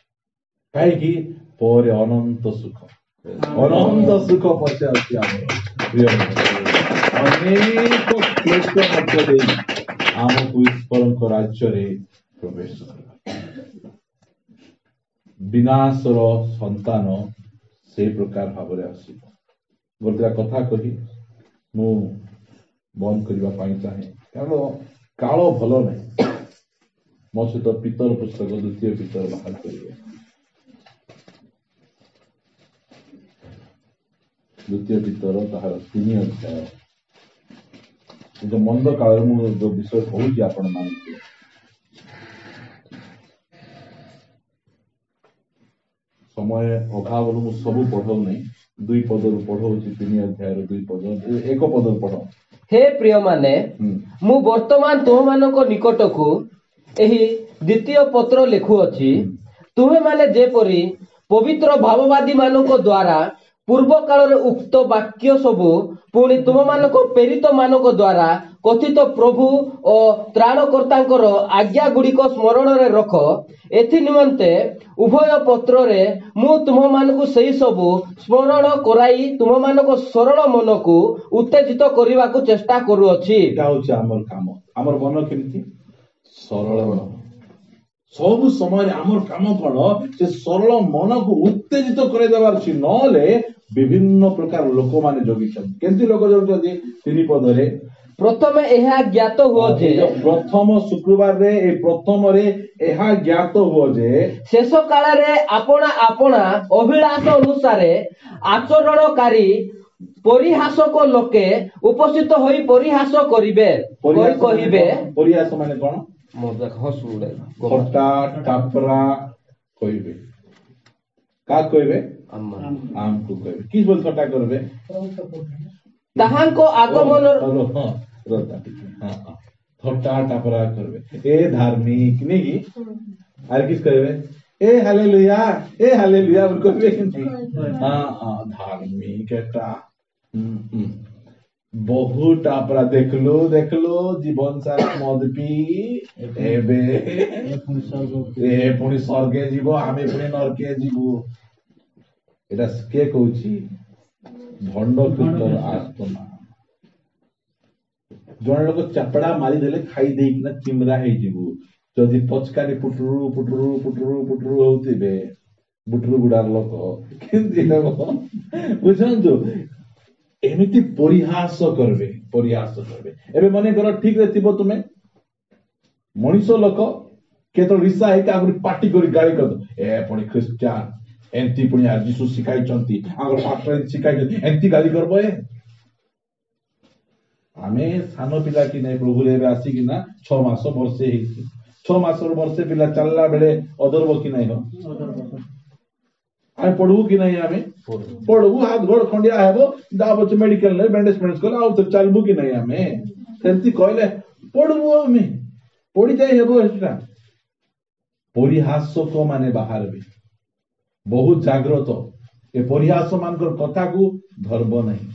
କାହିଁକି? ପରେ ଅନନ୍ତ ସୁଖ, ଅନନ୍ତ ସୁଖ ପଛେ ଅଛି ଆମର। ପ୍ରିୟ, ଅନେକ କ୍ଲେଶ ମଧ୍ୟ ଦେଇ ଆମକୁ ଈଶ୍ୱରଙ୍କ ରାଜ୍ୟରେ ପ୍ରବେଶ କରିବା। ବିନାଶର ସନ୍ତାନ ସେଇ ପ୍ରକାର ଭାବରେ ଆସିବ। ଗୋଟେ କଥା କହି ମୁଁ ବନ୍ଦ କରିବା ପାଇଁ ଚାହେଁ, କାରଣ କାଳ ଭଲ ନାହିଁ। ମୋ ସହିତ ପିତର ପୁସ୍ତକ ଦ୍ୱିତୀୟ ପିତର ବାହାର କରିବେ। ଦ୍ୱିତୀୟ ପିତର ତାହାର 3 ଅଧ୍ୟାୟ। ଏ ଯୋଉ ମନ୍ଦ କାଳରେ ମୁଁ ଯୋଉ ବିଷୟ କହୁଛି ଆପଣ ମାନଙ୍କୁ, ସମୟ ଅଭାବରୁ ମୁଁ ସବୁ ପଢଉନି, 2 ପଦରୁ ପଢଉଛି। 3 ଅଧ୍ୟାୟର 2 ପଦ, 1 ପଦରୁ ପଢ। ହେ ପ୍ରିୟମାନେ, ମୁଁ ବର୍ତ୍ତମାନ ତୁମମାନଙ୍କ ନିକଟକୁ ଏହି ଦ୍ୱିତୀୟ ପତ୍ର ଲେଖୁଅଛି, ତୁମେମାନେ ଯେପରି ପବିତ୍ର ଭାବବାଦୀ ମାନଙ୍କ ଦ୍ୱାରା ପୂର୍ବ କାଳରେ ଉକ୍ତ ବାକ୍ୟ ସବୁ, ପୁଣି ତୁମମାନଙ୍କ ପ୍ରେରିତ ମାନଙ୍କ ଦ୍ୱାରା କଥିତ ପ୍ରଭୁ ଓ ତ୍ରାଣକର୍ତ୍ତାଙ୍କର ଆଜ୍ଞା ଗୁଡ଼ିକ ସ୍ମରଣରେ ରଖ। ଏଥି ନିମନ୍ତେ ଉଭୟ ପତ୍ରରେ ମୁଁ ତୁମମାନଙ୍କୁ ସେହି ସବୁ ସ୍ମରଣ କରାଇ ତୁମମାନଙ୍କ ସରଳ ମନକୁ ଉତ୍ତେଜିତ କରିବାକୁ ଚେଷ୍ଟା କରୁଅଛି। ଏଇଟା ହଉଛି ଆମର କାମ। ଆମର ମନ କେମିତି ସରଳ ମନ। ସବୁ ସମୟରେ ଆମର କାମ କଣ? ସେ ସରଳ ମନକୁ ଉତ୍ତେଜିତ କରାଇଦେବାର ଅଛି। ନହେଲେ ବିଭିନ୍ନ ପ୍ରକାର ଲୋକମାନେ ଜଗିଛନ୍ତି। କେମିତି ଲୋକ ଜଗିଛନ୍ତି? 3 ପଦରେ ପ୍ରଥମେ ଏହା ଜ୍ଞାତ ହୁଅ ଯେ, ପ୍ରଥମ ଶୁକ୍ରବାରରେ ଏ ପ୍ରଥମରେ ଏହା ଜ୍ଞାତ ହୁଅ ଯେ, ଶେଷ କାଳରେ ଆପଣା ଆପଣା ଅଭିଳାଷ ଅନୁସାରେ ଆଚରଣକାରୀ ପରିହାସକ ଲୋକେ ଉପସ୍ଥିତ ହୋଇ ପରିହାସ କରିବେ, କରି କହିବେ। ପରିହାସ ମାନେ କଣ? ଥଟ୍ଟା ଟାପରା କହିବେ। କାହା କହିବେ? ଆମକୁ କହିବେ। କି ବୋଲି ଥଟ୍ଟା କରିବେ? ତାହାଙ୍କ ଆଗମନ ଥଟ୍ଟା ଟାପରା କରିବେ। ଏ ଧାର୍ମିକ ନାଇଁ କି? ଆରେ କିସ କହିବେ? ଏ ହାଲେଲୁୟା, ଏ ହାଲେଲୁୟା ବୋଲି କହିବେ କେମିତି? ହଁ ହଁ, ଧାର୍ମିକ ଏଟା ବହୁତ ଟାପରା। ଦେଖିଲୁ ଦେଖିଲୁ, ଜୀବନ ସାରା ମଦ ପି ଏବେ ଏ ପୁଣି ସ୍ୱର୍ଗେ ଯିବ, ଆମେ ପୁଣି ନରକେ ଯିବୁ। ଏଟା କିଏ କହୁଛି? ଭଣ୍ଡ ଖ୍ରୀଷ୍ଟର ଆତ୍ମା। ଜଣେ ଲୋକ ଚାପଡ଼ା ମାରିଦେଲେ ଖାଇ ଦେଇକିନା ଚିମରା ହେଇଯିବୁ। ଯଦି ପଚକାରି ପୁଟରୁ ପୁଟରୁ ପୁଟରୁ ପୁଟରୁ ହଉଥିବେ ବୁଟରୁ ଗୁଡାର ଲୋକ କେମିତି ହେବ? ବୁଝନ୍ତୁ, ଏମିତି ପରିହାସ କରିବେ, ପରିହାସ କରିବେ। ଏବେ ମନେକର ଠିକରେ ଥିବ ତୁମେ ମଣିଷ ଲୋକ, କେତେବେଳେ ରିସା ହେଇକି ଆଗରୁ ପାଟି କରି ଗାଳି କରିଦବ, ଏ ପୁଣି ଖ୍ରୀଷ୍ଟିଆନ ଏମିତି ପୁଣି ଯୀଶୁ ଶିଖାଇଛନ୍ତି, ଆମର ପାଷ୍ଟର ଏମିତି ଶିଖାଇଛନ୍ତି, ଏମିତି ଗାଳି କରିବ। ଏ ଆମେ ସାନ ପିଲା କି ନାଇଁ, ପ୍ରଭୁରେ ଏବେ ଆସିକିନା 6 ମାସ ବର୍ଷେ ହେଇଛି। 6 ମାସରୁ ବର୍ଷେ ପିଲା ଚାଲିଲା ବେଳେ ଅଦରବ କି ନାଇଁ? ହୋ, ଆମେ ପଢିବୁ କି ନାଇଁ? ଆମେ ପଢିବୁ, ହାତ ଗୋଡ ଖଣ୍ଡିଆ ହେବ, ପଛେ ମେଡିକାଲ ନେଇ ବ୍ୟାଣ୍ଡେଜ ଫ୍ୟାଣ୍ଡେଜ କଲେ ଆଉ ଥରେ ଚାଲିବୁ କି ନାଇଁ? ଆମେ ସେମିତି କହିଲେ ପଢିବୁ, ଆମେ ପଡିଯାଇ ହେବ। ସେଟା ପରିହାସକ ମାନେ ବାହାରିବେ। ବହୁତ ଜାଗ୍ରତ, ଏ ପରିହାସ ମାନଙ୍କର କଥାକୁ ଧରବ ନାହିଁ।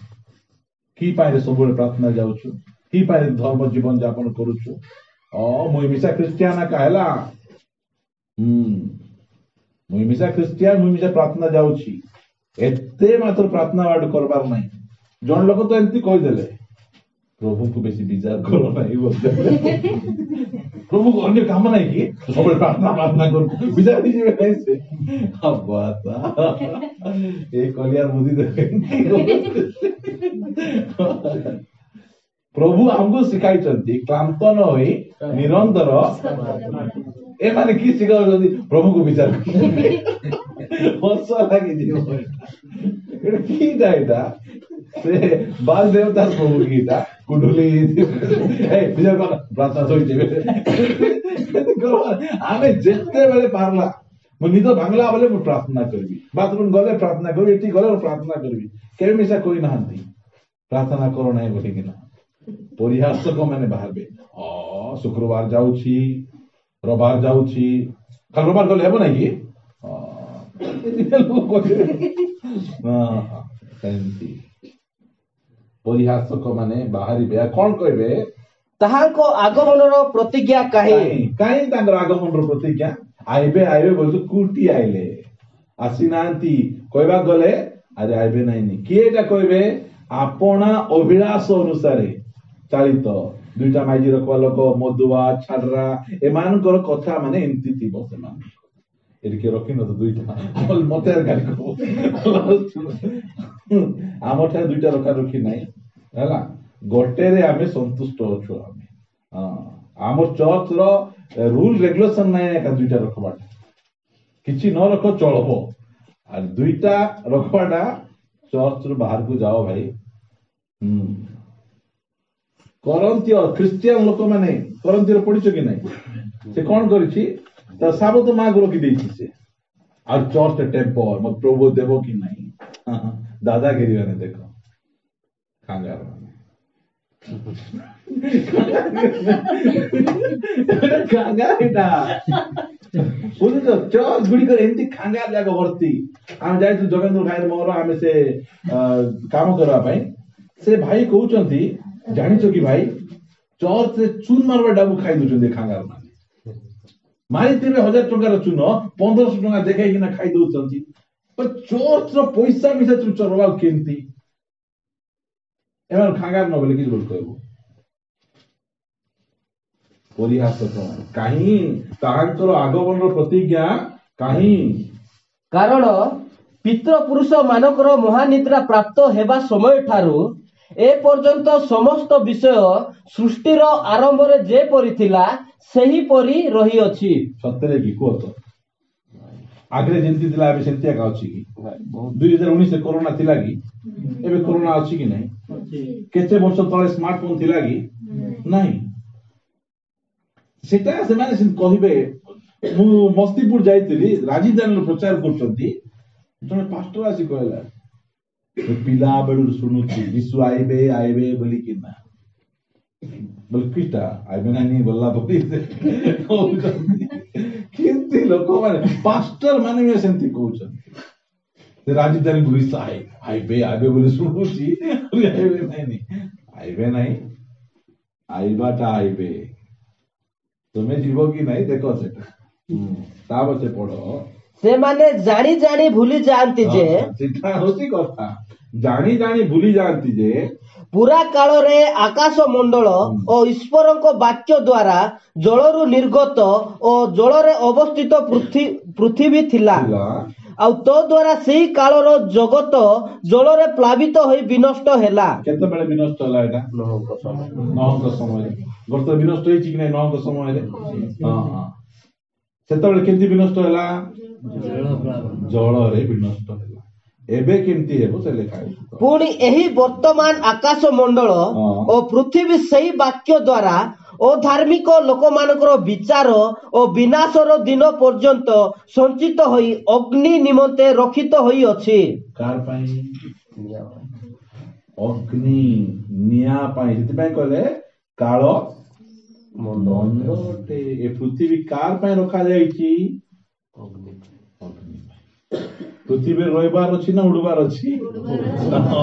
କି ପାଇଁ ସବୁବେଳେ ପ୍ରାର୍ଥନା ଯାଉଛୁ? କି ପାଇଁ ଧର୍ମ ଜୀବନ ଯାପନ କରୁଛୁ? ଅ ମୁଇଁ ମିଶା ଖ୍ରୀଷ୍ଟିଆନ ଏକା ହେଲା, ମୁଇଁ ମିଶା ଖ୍ରୀଷ୍ଟିଆନ, ମୁଇଁ ମିଶା ପ୍ରାର୍ଥନା ଯାଉଛି। ଏତେ ମାତ୍ର ପ୍ରାର୍ଥନା ବାଟ କରବାର ନାହିଁ। ଜଣେ ଲୋକ ତ ଏମିତି କହିଦେଲେ, ପ୍ରଭୁଙ୍କୁ ବେଶୀ ବିଚାର କର ନାହିଁ। ପ୍ରଭୁକୁ ଅନ୍ୟ କାମ ନାହିଁ କି ସବୁବେଳେ ପ୍ରାର୍ଥନା ପ୍ରାର୍ଥନା କରୁ? ବିଚାର ହେଇଯିବେ ନାହିଁ ସେ। ଏ କଲିଆର ବୁଦ୍ଧି ଦେବେ। ପ୍ରଭୁ ଆମକୁ ଶିଖାଇଛନ୍ତି କ୍ଳାନ୍ତ ନ ହୋଇ ନିରନ୍ତର। ଏମାନେ କି ଶିଖାଉଛନ୍ତି? ପ୍ରଭୁକୁ ବିଚାର, ହସ ଲାଗିଯିବ। ଏଇଟା କିଟା? ଏଇଟା ସେ ବାଲ ଦେବତା ପ୍ରଭୁ କିଟା କୁଡୁଲି ବିଚାର କର, ପ୍ରାର୍ଥନା ଶୋଇଯିବେ। ଆମେ ଯେତେବେଳେ ପାରିଲା, ମୁଁ ନିଦ ଭାଙ୍ଗିଲା ବେଲେ ମୁଁ ପ୍ରାର୍ଥନା କରିବି, ବାଥରୁମ ଗଲେ ପ୍ରାର୍ଥନା କରିବି, ଏଠି ଗଲେ ମୁଁ ପ୍ରାର୍ଥନା କରିବି। କେବେ ମିଶା କହିନାହାନ୍ତି ପ୍ରାର୍ଥନା କର ନାହିଁ ବୋଲିକିନା। ପରିହାସକ ମାନେ ବାହାରିବେ। ଶୁକ୍ରବାର ଯାଉଛି, ରବିବାର ଯାଉଛି, ଖାଲି ରବିବାର ଗଲେ ହେବ ନାଇଁ କି? ସେମିତି ପରିହାସକ ମାନେ ବାହାରିବେ। ଆଉ କଣ କହିବେ? ତାହାଙ୍କ ଆଗମନର ପ୍ରତିଜ୍ଞା କାହିଁ? କାହିଁ ତାଙ୍କର ଆଗମନର ପ୍ରତିଜ୍ଞା? ଆଇବେ ଆଇବେ ବୋଲୁ କୁଟି ଆଇଲେ, ଆସିନାହାନ୍ତି। କହିବାକୁ ଗଲେ ଆରେ ଆଇବେ ନାଇଁନି। କିଏ ଏଇଟା କହିବେ? ଆପଣା ଅଭିଳାଷ ଅନୁସାରେ ଚାଳିତ ଦୁଇଟା ମାଇଜି ରଖବା ଲୋକ, ମଦୁଆ ଛାଡରା, ଏମାନଙ୍କର କଥା ମାନେ ଏମିତି ଥିବ। ସେମାନେ ଏଠି କିଏ ରଖିନ ତ ଦୁଇଟା, ମତେ ଗାଳି କହ। ଆମ ଠାରେ ଦୁଇଟା ରଖା ରଖି ନାହିଁ, ହେଲା। ଗୋଟେରେ ଆମେ ସନ୍ତୁଷ୍ଟ ଅଛୁ। ଆମେ ଆମ ଚର୍ଚ୍ଚର ରୁଲ ରେଗୁଲେସନ ନାହିଁ ଏକା ଦୁଇଟା ରଖବାଟା। କିଛି ନ ରଖ ଚଳବ, ଆଉ ଦୁଇଟା ରଖବାଟା ଚର୍ଚ୍ଚରୁ ବାହାରକୁ ଯାଅ ଭାଇ। କରନ୍ତିୟ ଖ୍ରୀଷ୍ଟିଆନ ଲୋକମାନେ, କରନ୍ତିର ପଢିଛ କି ନାଇଁ? ସେ କଣ କରିଛି? ତା ସାବତ ମାକୁ ରଖିଦେଇଛି ସେ। ଆଉ ଚର୍ଚ୍ଚ ଟେମ୍ପର ମୋ ପ୍ରଭୁ ଦେବ କି ନାହିଁ? ଦାଦାଗିରି ମାନେ ଦେଖ, ଖାଙ୍ଗାର ମାନେ, ଖାଙ୍ଗାର ବୁଝୁଛ? ଚର୍ଚ୍ଚ ଗୁଡିକରେ ଏମିତି ଖାଙ୍ଗାର ଯାକ ଭର୍ତ୍ତି। ଆମେ ଯାଇଥିଲୁ ଯୋଗେନ୍ଦ୍ର ଭାଇର ମୋର, ଆମେ ସେ କାମ କରିବା ପାଇଁ। ସେ ଭାଇ କହୁଛନ୍ତି, ଜାଣିଛ କି ଭାଇ, ଚର୍ଚ୍ଚରେ ଚୁନ ମାରବା ଡାବୁ ଖାଇ ଦଉଛନ୍ତି ଖାଙ୍ଗାର ମାନେ। ମାରିଥିବେ 1000 ଟଙ୍କାର ଚୁନ, 1500 ଟଙ୍କା ଦେଖେଇକିନା ଖାଇ ଦଉଛନ୍ତି। ଚର୍ଚ୍ଚର ପଇସା ମିଶା ଚରବା କେମିତି? ଏମାନେ ଖାଙ୍ଗାର ନ ବୋଲେ କିଛି କହିବୁ? ପରିହାସ କାହିଁ? ତାହାଙ୍କର ଆଗମନର ପ୍ରତିଜ୍ଞା କାହିଁ? କାରଣ ପିତୃପୁରୁଷ ମାନଙ୍କର ମହାନିଦ୍ରା ପ୍ରାପ୍ତ ହେବା ସମୟ ଠାରୁ ଏ ପର୍ଯ୍ୟନ୍ତ ସମସ୍ତ ବିଷୟ ସୃଷ୍ଟିର ଆରମ୍ଭରେ ଯେପରି ଥିଲା ସେହିପରି ରହିଅଛି। ସତରେ କି କୁହ ତ? ଆଗରେ ଯେମିତି ଥିଲା ଏବେ ସେମିତି ଏକା ଅଛି କି? 2019 କରୋନା ଥିଲା କି? ଏବେ କରୋନା ଅଛି କି ନାହିଁ? କେତେ ବର୍ଷ ତଳେ ସ୍ମାର୍ଟଫୋନ ଥିଲା କି ନାହିଁ? ସେଟା ସେମାନେ କହିବେ। ମୁଁ ମସ୍ତିପୁର ଯାଇଥିଲି, ରାଜଧାନୀରୁ ପ୍ରଚାର କରୁଛନ୍ତି, ଜଣେ ପାଷ୍ଟର ଆସି କହିଲା, ପିଲା ବେଳରୁ ଶୁଣୁଛି ଯୀଶୁ ଆଇବେ ଆଇବେ ବୋଲିକିନା, ବୋଲେ କିଟା ଆଇବେ ନାହିଁ ବୋଲା ବୋଲି କହୁଛନ୍ତି। କେମିତି ଲୋକମାନେ, ପାଷ୍ଟର ମାନେ ବି ସେମିତି କହୁଛନ୍ତି। ରାଜଧାନୀ ବୁଲି ଆଇବେ ଆଇବେ ବୋଲି ଶୁଣୁଛି, ଆଇବେ ନାହିଁ, ଆଇବେ ନାହିଁ, ଆଇବାଟା ଆଇବେ, ତୁମେ ଯିବ କି ନାହିଁ ଦେଖ ସେଟା। ତାପରେ ସେ ପଢ। ସେମାନେ ଜାଣି ଜାଣି ଭୁଲି ଯାଆନ୍ତି ଯେ, ସେଟା ହଉଛି କଥା, ଜାଣି ଜାଣି ଭୁଲି ଯାଆନ୍ତି ଯେ ପୁରା କାଳରେ ଆକାଶ ମଣ୍ଡଳ ଓ ଈଶ୍ୱରଙ୍କ ବାକ୍ୟ ଦ୍ଵାରା ଜଳରୁ ନିର୍ଗତ ଓ ଜଳରେ ଅବସ୍ଥିତ ପୃଥିବୀ ଥିଲା, ଆଉ ତଦ୍ୱାରା ସେଇ କାଳର ଜଗତ ଜଳରେ ପ୍ଲାବିତ ହୋଇ ବିନଷ୍ଟ ହେଲା। କେତେବେଳେ ବିନଷ୍ଟ ହେଲା? ଏଇଟା ନହଙ୍କ ସମୟରେ। ବର୍ତ୍ତମାନ ବିନଷ୍ଟ ହେଇଛି କି ନାଇଁ ନହଙ୍କ ସମୟରେ? ହଁ ହଁ। ସେତେବେଳେ କେମିତି ବିନଷ୍ଟ ହେଲା? ଜଳରେ ବିନଷ୍ଟ ହେଲା। ଏବେ କେମିତି ହେବ ସେ ଲେଖା ହେଇଛି। ପୁଣି ଏହି ବର୍ତ୍ତମାନ ଆକାଶ ମଣ୍ଡଳ ଓ ପୃଥିବୀ ସେଇ ବାକ୍ୟ ଦ୍ଵାରା ଅଧାର୍ମିକ ଲୋକମାନଙ୍କର ବିଚାର ଓ ବିନାଶର ଦିନ ପର୍ଯ୍ୟନ୍ତ ସଞ୍ଚିତ ହୋଇ ଅଗ୍ନି ନିମନ୍ତେ ରଖିତ ହୋଇଅଛି। କାର ପାଇଁ? ଅଗ୍ନି, ନିଆଁ ପାଇଁ। ସେଥିପାଇଁ କହିଲେ କାଳ ମନ୍ଦ ଅଟେ। ଏ ପୃଥିବୀ କାର ପାଇଁ ରଖାଯାଇଛି? ଅଗ୍ନି ପାଇଁ। ପୃଥିବୀରେ ରହିବାର ଅଛି ନା ଉଡିବାର ଅଛି?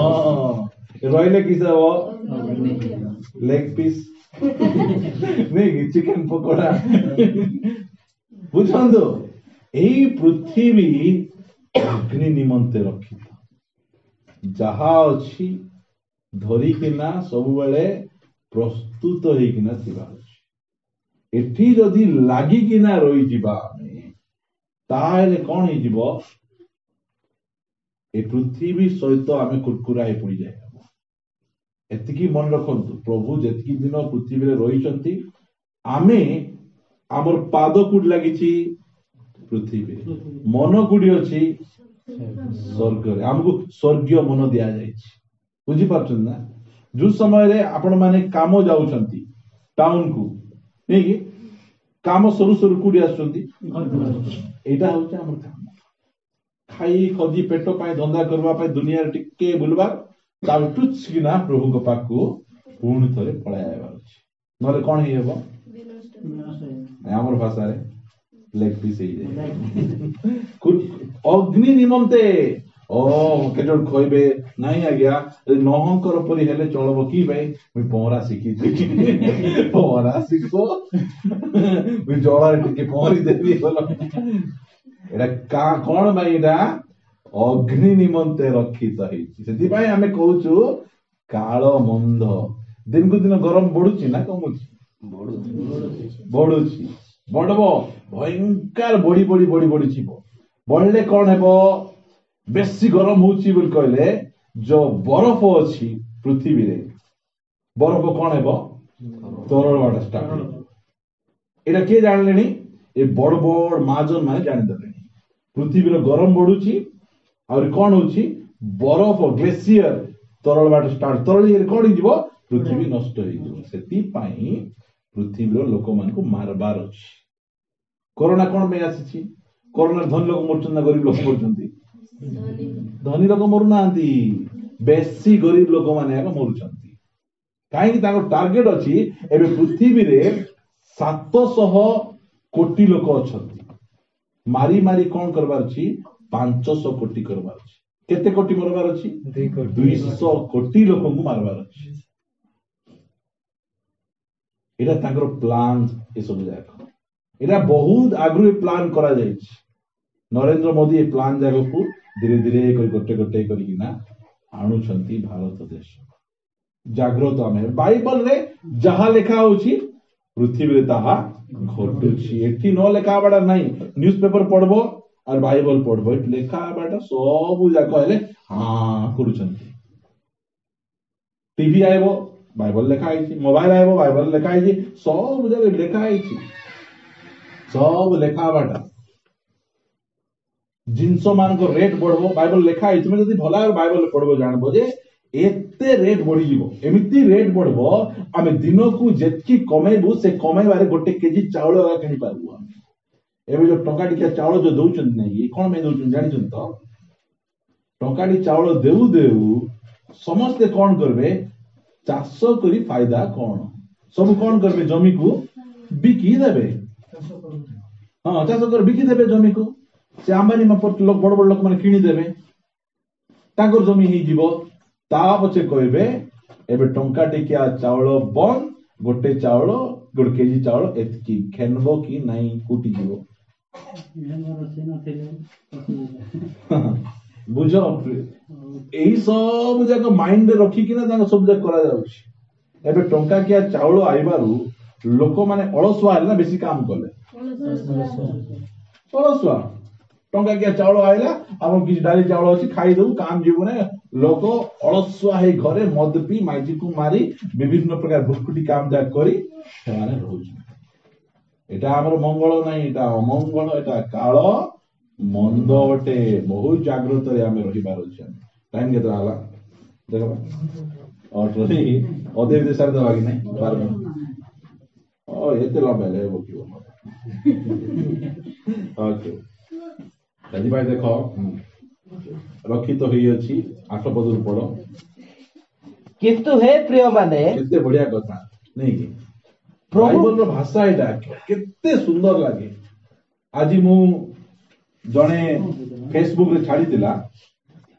ରହିଲେ କିସ ହବ? ଲେଗ ପିସ୍ ନାଇଁ, ଚିକେନ ପକୋଡା। ବୁଝନ୍ତୁ, ଏଇ ପୃଥିବୀ ଅଗ୍ନି ନିମନ୍ତେ ରଖିତ। ଯାହା ଅଛି ଧରିକିନା ସବୁବେଳେ ପ୍ରସ୍ତୁତ ହେଇକିନା ଥିବା ଅଛି। ଏଠି ଯଦି ଲାଗିକିନା ରହିଯିବା ଆମେ, ତାହେଲେ କଣ ହେଇଯିବ? ଏ ପୃଥିବୀ ସହିତ ଆମେ କୁରକୁରା ହେଇ ପଡିଯାଏ। ଏତିକି ମନେ ରଖନ୍ତୁ, ପ୍ରଭୁ ଯେତିକି ଦିନ ପୃଥିବୀରେ ରହିଛନ୍ତି, ଆମେ ଆମର ପାଦ କୋଉଠି ଲାଗିଛି? ପୃଥିବୀରେ। ମନ କୋଉଠି ଅଛି? ସ୍ୱର୍ଗରେ। ଆମକୁ ସ୍ୱର୍ଗୀୟ ମନ ଦିଆଯାଇଛି। ବୁଝିପାରୁଛନ୍ତି ନା? ଯୋଉ ସମୟରେ ଆପଣ ମାନେ କାମ ଯାଉଛନ୍ତି ଟାଉନକୁ, ନାଇକି କାମ ସରୁ ସରୁ କୋଉଠି ଆସୁଛନ୍ତି? ଏଇଟା ହଉଛି ଆମର କାମ। ଖାଇ ଖଜି ପେଟ ପାଇଁ ଧନ୍ଦା କରିବା ପାଇଁ ଦୁନିଆରେ ଟିକେ ବୁଲବା, ତାପରେ ଟୁଚକିନା ପ୍ରଭୁଙ୍କ ପାଖକୁ ପୁଣି ଥରେ ପଳାଇ ଆଇବାର ଅଛି। ନହେଲେ କଣ ହେଇହବ? ଆମର ଭାଷାରେ ଲେଗ ପିସ୍ ହେଇଯାଏ। ଅଗ୍ନି ନିମନ୍ତେ। ଓ କେତେ ଜଣ କହିବେ ନାଇଁ ଆଜ୍ଞା, ନହଙ୍କର ପରି ହେଲେ ଚଳବ କି ଭାଇ? ମୁଇଁ ପହଁରା ଶିଖିଛି, ପହଁରା ଶିଖ, ମୁଇଁ ଜଳରେ ଟିକେ ପହଁରି ଦେବି। ଏଇଟା କଣ ଭାଇ? ଏଇଟା ଅଗ୍ନି ନିମନ୍ତେ ରଖିତ ହେଇଛି। ସେଥିପାଇଁ ଆମେ କହୁଛୁ କାଳ ମନ୍ଦ। ଦିନକୁ ଦିନ ଗରମ ବଢୁଛି ନା କମୁଛି? ବଢୁଛି, ବଢବ, ଭୟଙ୍କର ବଢି ବଢି ବଢି ବଢି ଯିବ। ବଢିଲେ କଣ ହେବ? ବେଶୀ ଗରମ ହଉଛି ବୋଲି କହିଲେ ଯୋଉ ବରଫ ଅଛି ପୃଥିବୀରେ, ବରଫ କଣ ହେବ? ତରଳବାଟା ଷ୍ଟାର୍ଟ ହେଇଯିବ। ଏଇଟା କିଏ ଜାଣିଲେଣି? ଏ ବଡ ବଡ ମହାଜନ ମାନେ ଜାଣିଦେଲେଣି। ପୃଥିବୀର ଗରମ ବଢୁଛି, ଆହୁରି କଣ ହଉଛି? ବରଫ ଗ୍ଲେସିୟର ତରଳବାଟା ଷ୍ଟାର୍ଟ। ତରଳି ହେଲେ କଣ ହେଇଯିବ? ପୃଥିବୀ ନଷ୍ଟ ହେଇଯିବ। ସେଥିପାଇଁ ପୃଥିବୀର ଲୋକମାନଙ୍କୁ ମାରବାର ଅଛି। କରୋନା କଣ ପାଇଁ ଆସିଛି? କରୋନା ଧନୀ ଲୋକ ମରୁଛନ୍ତି ନା ଗରିବ ଲୋକ ମରୁଛନ୍ତି? ଧନୀ ଲୋକ ମରୁନାହାନ୍ତି, ବେଶୀ ଗରିବ ଲୋକମାନେ ଆଗ ମରୁଛନ୍ତି। କାହିଁକି? ତାଙ୍କର ଟାର୍ଗେଟ ଅଛି। ଏବେ ପୃଥିବୀରେ 700 କୋଟି ଲୋକ ଅଛନ୍ତି, ମାରି ମାରି କଣ କରିବାର ଅଛି? 500 କୋଟି କରିବାର ଅଛି। କେତେ କୋଟି ମରବାର ଅଛି? 200 କୋଟି ଲୋକଙ୍କୁ ମାରବାର ଅଛି। ଏଇଟା ତାଙ୍କର ପ୍ଲାନ। ଏସବୁ ଯାକ ଏଇଟା ବହୁତ ଆଗରୁ ପ୍ଲାନ କରାଯାଇଛି। ନରେନ୍ଦ୍ର ମୋଦି ଏ ପ୍ଲାନ ଯାକକୁ ଧୀରେ ଧୀରେ କରି ଗୋଟେ ଗୋଟେ କରିକିନା ଆଣୁଛନ୍ତି ଭାରତ ଦେଶ। ଜାଗ୍ରତ ଆମେ। ବାଇବଲରେ ଯାହା ଲେଖା ହଉଛି ପୃଥିବୀରେ ତାହା ଘଟୁଛି। ଏଠି ନ ଲେଖା ହବାଟା ନାହିଁ। ନ୍ୟୁଜ ପେପର ପଢବ ଆଉ ବାଇବଲ ପଢବ, ଏଠି ଲେଖା ହବାଟା ସବୁ ଯାକ ହେଲେ ହଁ କରୁଛନ୍ତି। ଟିଭି ଆଇବ, ବାଇବଲ ଲେଖା ହେଇଛି। ମୋବାଇଲ ଆଇବ, ବାଇବଲ ଲେଖା ହେଇଛି। ସବୁ ଯାକ ଲେଖା ହେଇଛି, ସବୁ ଲେଖା ହବାଟା। ଜିନିଷ ମାନଙ୍କ ରେଟ୍ ବଢିବ। ବାଇବଲ ଲେଖା ହେଇଛି, ତୁମେ ଯଦି ଭଲ ଭାବରେ ବାଇବଲ ପଢିବ ଜାଣିବ ଯେ ଏତେ ରେଟ୍ ବଢିଯିବ, ଏମିତି ରେଟ୍ ବଢିବ ଆମେ ଦିନକୁ ଯେତିକି କମେଇବୁ ସେ କମେଇବାରେ 1 କେଜି ଚାଉଳ କିଣି ପାରିବୁ ଆମେ। ଏବେ ଯୋଉ ଟଙ୍କା ଟିକିଆ ଚାଉଳ ଯୋଉ ଦଉଛନ୍ତି ନାଇଁ, କଣ ପାଇଁ ଦଉଛନ୍ତି ଜାଣିଛନ୍ତି ତ? ଟଙ୍କାଟି ଚାଉଳ ଦେଉ ଦେଉ ସମସ୍ତେ କଣ କରିବେ, ଚାଷ କରି ଫାଇଦା କଣ, ସବୁ କଣ କରିବେ, ଜମିକୁ ବିକି ଦେବେ। ହଁ, ଚାଷ କରି ବିକି ଦେବେ ଜମିକୁ। ସେ ଆମ୍ବାନୀ ବଡ ବଡ ଲୋକମାନେ କିଣିଦେବେ, ତାଙ୍କର ଜମି ହେଇଯିବ। ତା ପଛେ କହିବେ ଏବେ ଟଙ୍କା ଟିକିଆ ଚାଉଳ ବନ୍ଦ, ଗୋଟେ ଚାଉଳ 1 କେଜି ଚାଉଳ ଏତିକି, ଖେନବ କି ନାଇଁ କୁଟିଯିବ। ବୁଝ, ଏଇ ସବୁ ଯାକ ମାଇଣ୍ଡରେ ରଖିକିନା ତାଙ୍କ ସବୁ ଯାକ କରାଯାଉଛି। ଏବେ ଟଙ୍କାକିଆ ଚାଉଳ ଆଇବାରୁ ଲୋକମାନେ ଅଳସୁଆ ହେଲେ ନା ବେଶୀ କାମ କଲେ, ଅଳସୁଆ। ଟଙ୍କାକିଆ ଚାଉଳ ଆଇଲା, ଆମର କିଛି ଡାଲି ଚାଉଳ ଅଛି ଖାଇଦବୁ, କାମ ଯିବୁ ନା। ଲୋକ ଅଳସୁଆ ହେଇ ଘରେ ମଦ ପିଇ ମାଇଜିକୁ ମାରି ବିଭିନ୍ନ ପ୍ରକାର ଭୁକୁଟି କାମ ଯାକ କରି ସେମାନେ ରହୁଛନ୍ତି। ଏଇଟା ଆମର ମଙ୍ଗଳ ନାହିଁ, ଏଇଟା ଅମଙ୍ଗଳ, ଏଇଟା କାଳ ମନ୍ଦ ଅଟେ। ବହୁତ ଜାଗ୍ରତରେ ଆମେ ରହିବାର ଅଛି। ଟାଇମ କେତେ ହେଲା ଦେଖ, ଅଧେ ଭିତରେ ସାରିଦେବା କି ନାଇଁ? 12 ମିନିଟ। ଏତେ ଲମ୍ବା ହେଲେ ହେବ କି? ଓକେ, ସେଥିପାଇଁ ଦେଖ ରକ୍ଷିତ ହେଇଅଛି 8 ପଦରୁ ପଢ। କିନ୍ତୁ ହେ ପ୍ରିୟ ମାନେ, କେତେ ବଢିଆ କଥା ନାଇଁ କି? ବାଇବଲର ଭାଷା ଏଇଟା କେତେ ସୁନ୍ଦର ଲାଗେ। ଆଜି ମୁଁ ଜଣେ ଫେସବୁକ ରେ ଛାଡିଥିଲା,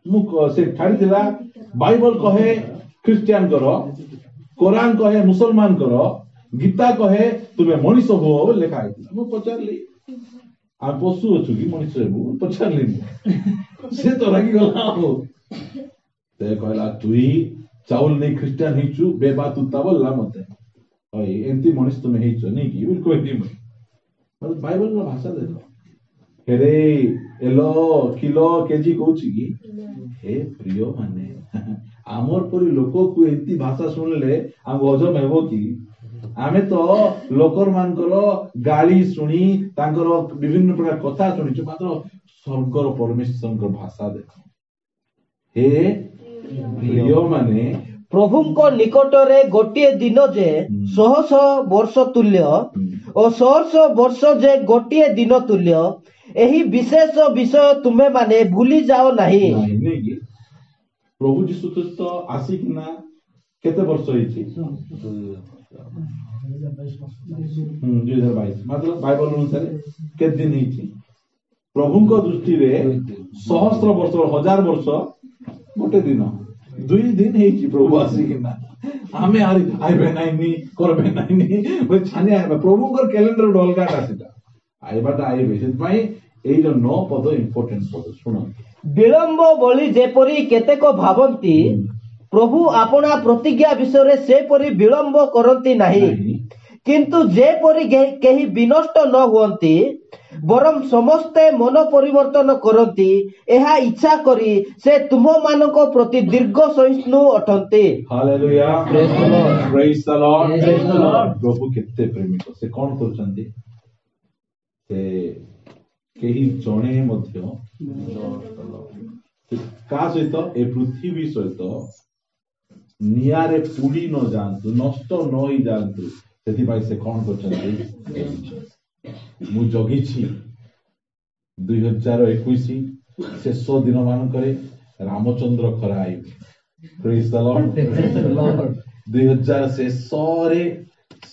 ମୁଁ ସେ ଛାଡିଥିଲା ବାଇବଲ କହେ ଖ୍ରୀଷ୍ଟିଆନଙ୍କର, କୋରାନ କହେ ମୁସଲମାନଙ୍କର, ଗୀତା କହେ ତୁମେ ମଣିଷ ହୁଅ ବୋଲି ଲେଖା ହେଇଥିଲା। ମୁଁ ପଚାରିଲି ଆମେ ପଶୁ ଅଛୁ କି ମଣିଷ ହେବୁ? ପଚାରିଲି ମୁଁ, ସେ ତ ରାଗିଗଲା। ଆଉ ସେ କହିଲା ତୁଇ ଚାଉଳ ନେଇ ଖ୍ରୀଷ୍ଟିଆନ ହେଇଛୁ ବେବା ତୁତା ବୋଲିଲା ମତେ, ଏମିତି ମଣିଷ ତୁମେ ହେଇଛ ନାଇଁ କି ବୋଲି କହିଲି ମୁଁ। ବାଇବଲର ଭାଷା ଦେଖ, ହେରେ ଏଲ କିଲୋ କେଜି କହୁଛି କି? ହେ ପ୍ରିୟ ମାନେ, ଆମର ପରି ଲୋକକୁ ଏମିତି ଭାଷା ଶୁଣିଲେ ଆମକୁ ହଜମ ହେବ କି? ଆମେ ତ ଲୋକର ମାନଙ୍କର ଗାଳି ଶୁଣି ତାଙ୍କର ବିଭିନ୍ନ ପ୍ରକାର କଥା ଶୁଣିଛୁ, ମାତ୍ର ସ୍ୱର୍ଗର ପରମେଶ୍ୱରଙ୍କ ଭାଷା ଦେଖ। ହେ ପ୍ରିୟ ମାନେ, ପ୍ରଭୁଙ୍କ ନିକଟରେ ଗୋଟିଏ ଦିନ ଯେ ଶହ ଶହ ବର୍ଷ ତୁଲ୍ୟ ଓ ଶହ ଶହ ବର୍ଷ ଯେ ଗୋଟିଏ ଦିନ ତୁଲ୍ୟ, ଏହି ବିଶେଷ ବିଷୟ ତୁମେମାନେ ଭୁଲି ଯାଅ ନାହିଁ। ପ୍ରଭୁ ଯୀଶୁ ଖ୍ରୀଷ୍ଟ ଆସିକିନା କେତେ ବର୍ଷ ହେଇଛି? 2022। ମାତ୍ର ବାଇବଲ ଅନୁସାରେ କେତେ ଦିନ ହେଇଛି? ପ୍ରଭୁଙ୍କ ଦୃଷ୍ଟିରେ ସହସ୍ର ବର୍ଷ, 1000 ବର୍ଷ ଗୋଟେ ଦିନ, 2 ଦିନ ହେଇଛି ପ୍ରଭୁ ଆସିକିନା। ଆମେ ଆଇବେ ନାଇଁନି, କରବେ ନାଇଁନି, ଛାନିଆ ହେବା। ପ୍ରଭୁଙ୍କର କ୍ୟାଲେଣ୍ଡର ଗୋଟେ ଅଲଗାଟା, ସେଟା ଆଇବାଟା ଆଇବେ। ସେଥିପାଇଁ ଏଇ ଯୋଉ 9 ପଦ ଇମ୍ପୋର୍ଟାଣ୍ଟ ପଦ ଶୁଣ। ବିଳମ୍ବ ବୋଲି ଯେପରି କେତେକ ଭାବନ୍ତି, ପ୍ରଭୁ ଆପଣା ପ୍ରତିଜ୍ଞା ବିଷୟରେ ସେପରି ବିଳମ୍ବ କରନ୍ତି ନାହିଁ, କିନ୍ତୁ ଯେପରି କେହି ବିନଷ୍ଟ ନ ହୁଅନ୍ତି ବରଂ ସମସ୍ତେ ମନ ପରିବର୍ତ୍ତନ କରନ୍ତି, ଏହା ଇଚ୍ଛା କରି ସେ ତୁମ୍ଭମାନଙ୍କ ପ୍ରତି ଦୀର୍ଘ ସହିଷ୍ଣୁ ଅଟନ୍ତି। Hallelujah, praise the Lord. ପ୍ରଭୁ କେତେ ପ୍ରେମିକ, ସେ କଣ କରୁଛନ୍ତି? ସେ କେହି ଜଣେ ମଧ୍ୟ କାହା ସହିତ, ଏ ପୃଥିବୀ ସହିତ ନିଆଁରେ ପୋଡି ନ ଯାଆନ୍ତୁ, ନଷ୍ଟ ନ ହେଇଯାଆନ୍ତୁ, ସେଥିପାଇଁ ସେ କଣ କରୁଛନ୍ତି? ମୁଁ ଜଗିଛି। 2021 ଶେଷ ଦିନ ମାନଙ୍କରେ ରାମଚନ୍ଦ୍ର ଖରା ଆଇବେ। Praise the Lord. 2000 ଶେଷରେ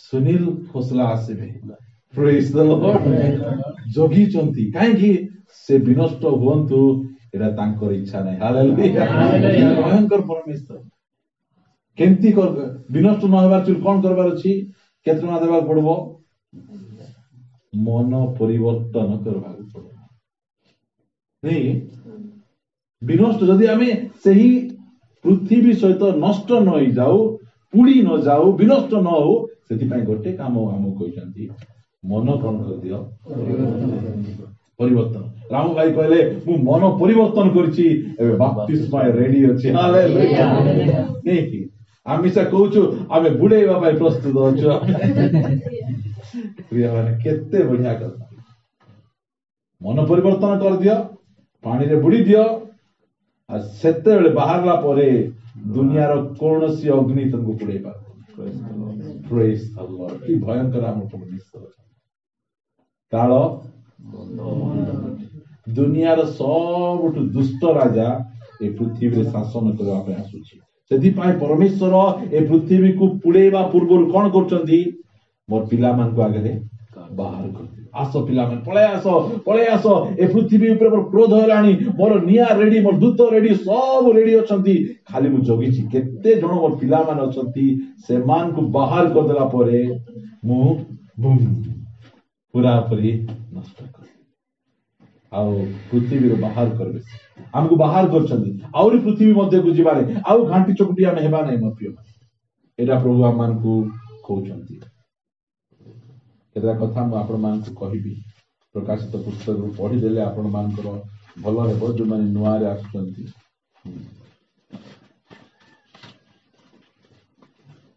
ସୁନୀଲ ଖୋସଲା ଆସିବେ। Praise the Lord. ଜଗିଛନ୍ତି କାହିଁକି? ସେ ବିନଷ୍ଟ ହୁଅନ୍ତୁ ଏଇଟା ତାଙ୍କର ଇଚ୍ଛା ନାହିଁ। ହାଲେଲୁୟା। ଭୟଙ୍କର ପରମେଶ୍ୱର। କେମିତି ବିନଷ୍ଟ ନ ହେବାର କଣ କରିବାର ଅଛି? କେତେ ଟଙ୍କା ଦେବାକୁ ପଡିବ? ମନ ପରିବର୍ତ୍ତନ କରିବାକୁ ପଡିବ। ନାଇଁ ବିନଷ୍ଟ ଯଦି ଆମେ ସେହି ପୃଥିବୀ ସହିତ ନଷ୍ଟ ନ ହେଇଯାଉ, ପୁଡି ନ ଯାଉ, ବିନଷ୍ଟ ନ ହଉ, ସେଥିପାଇଁ ଗୋଟେ କାମ ଆମକୁ କହିଛନ୍ତି, ମନ କଣ କରିଦିଅ? ପରିବର୍ତ୍ତନ। ରାମ ଭାଇ କହିଲେ ମୁଁ ମନ ପରିବର୍ତ୍ତନ କରିଛି, ଏବେ ବାପ୍ତିସ୍ମ ରେଡି ଅଛି। ହାଲେଲୁୟା। ନାଇଁ କି ଆମେ ସେ କହୁଛୁ ଆମେ ବୁଡେଇବା ପାଇଁ ପ୍ରସ୍ତୁତ ଅଛୁ। ପ୍ରିୟମାନେ, କେତେ ବଢିଆ କଥା। ମନ ପରିବର୍ତ୍ତନ କରିଦିଅ, ପାଣିରେ ବୁଡି ଦିଅ। ଆଉ ସେତେବେଳେ ବାହାରିଲା ପରେ ଦୁନିଆର କୌଣସି ଅଗ୍ନି ତମକୁ ପୁଡେଇ ପାରିବ। Praise the Lord। କି ଭୟଙ୍କର ଆମ ପରମେଶ୍ୱର। କାଳ ଦୁନିଆର ସବୁଠୁ ଦୁଷ୍ଟ ରାଜା ଏ ପୃଥିବୀରେ ଶାସନ କରିବା ପାଇଁ ଆସୁଛି। ସେଥିପାଇଁ ପରମେଶ୍ୱର ଏ ପୃଥିବୀକୁ ପୁଡେଇବା ପୂର୍ବରୁ କଣ କରୁଛନ୍ତି? ମୋର ପିଲାମାନଙ୍କୁ ଆଗରେ ବାହାର କରିଦିଅ। ଆସ ପିଲାମାନେ, ପଳେଇ ଆସ, ପଳେଇ ଆସ। ଏ ପୃଥିବୀ ଉପରେ ମୋର କ୍ରୋଧ ହେଲାଣି, ମୋର ନିଆଁ ରେଡି, ମୋର ଦୂତ ରେଡି, ସବୁ ରେଡି ଅଛନ୍ତି। ଖାଲି ମୁଁ ଜଗିଛି କେତେ ଜଣ ମୋର ପିଲାମାନେ ଅଛନ୍ତି, ସେମାନଙ୍କୁ ବାହାର କରିଦେଲା ପରେ ମୁଁ ବୁମ୍ ପୁରାପୁରି ନଷ୍ଟ କରିବି ଆଉ ପୃଥିବୀରୁ ବାହାର କରିବେ। ଆମକୁ ବାହାର କରିଛନ୍ତି, ଆହୁରି ପୃଥିବୀ ମଧ୍ୟକୁ ଯିବାରେ ଆଉ ଘାଣ୍ଟି ଚକୁଟି ଆମେ ହେବା ନାହିଁ। ମୋ ପ୍ରିୟ, ଏଇଟା ପ୍ରଭୁ ଆମମାନଙ୍କୁ କହୁଛନ୍ତି। କେତେଟା କଥା ମୁଁ ଆପଣମାନଙ୍କୁ କହିବି, ପ୍ରକାଶିତ ପୁସ୍ତକରୁ ପଢିଦେଲେ ଆପଣମାନଙ୍କର ଭଲ ହେବ, ଯୋଉମାନେ ନୂଆରେ ଆସୁଛନ୍ତି।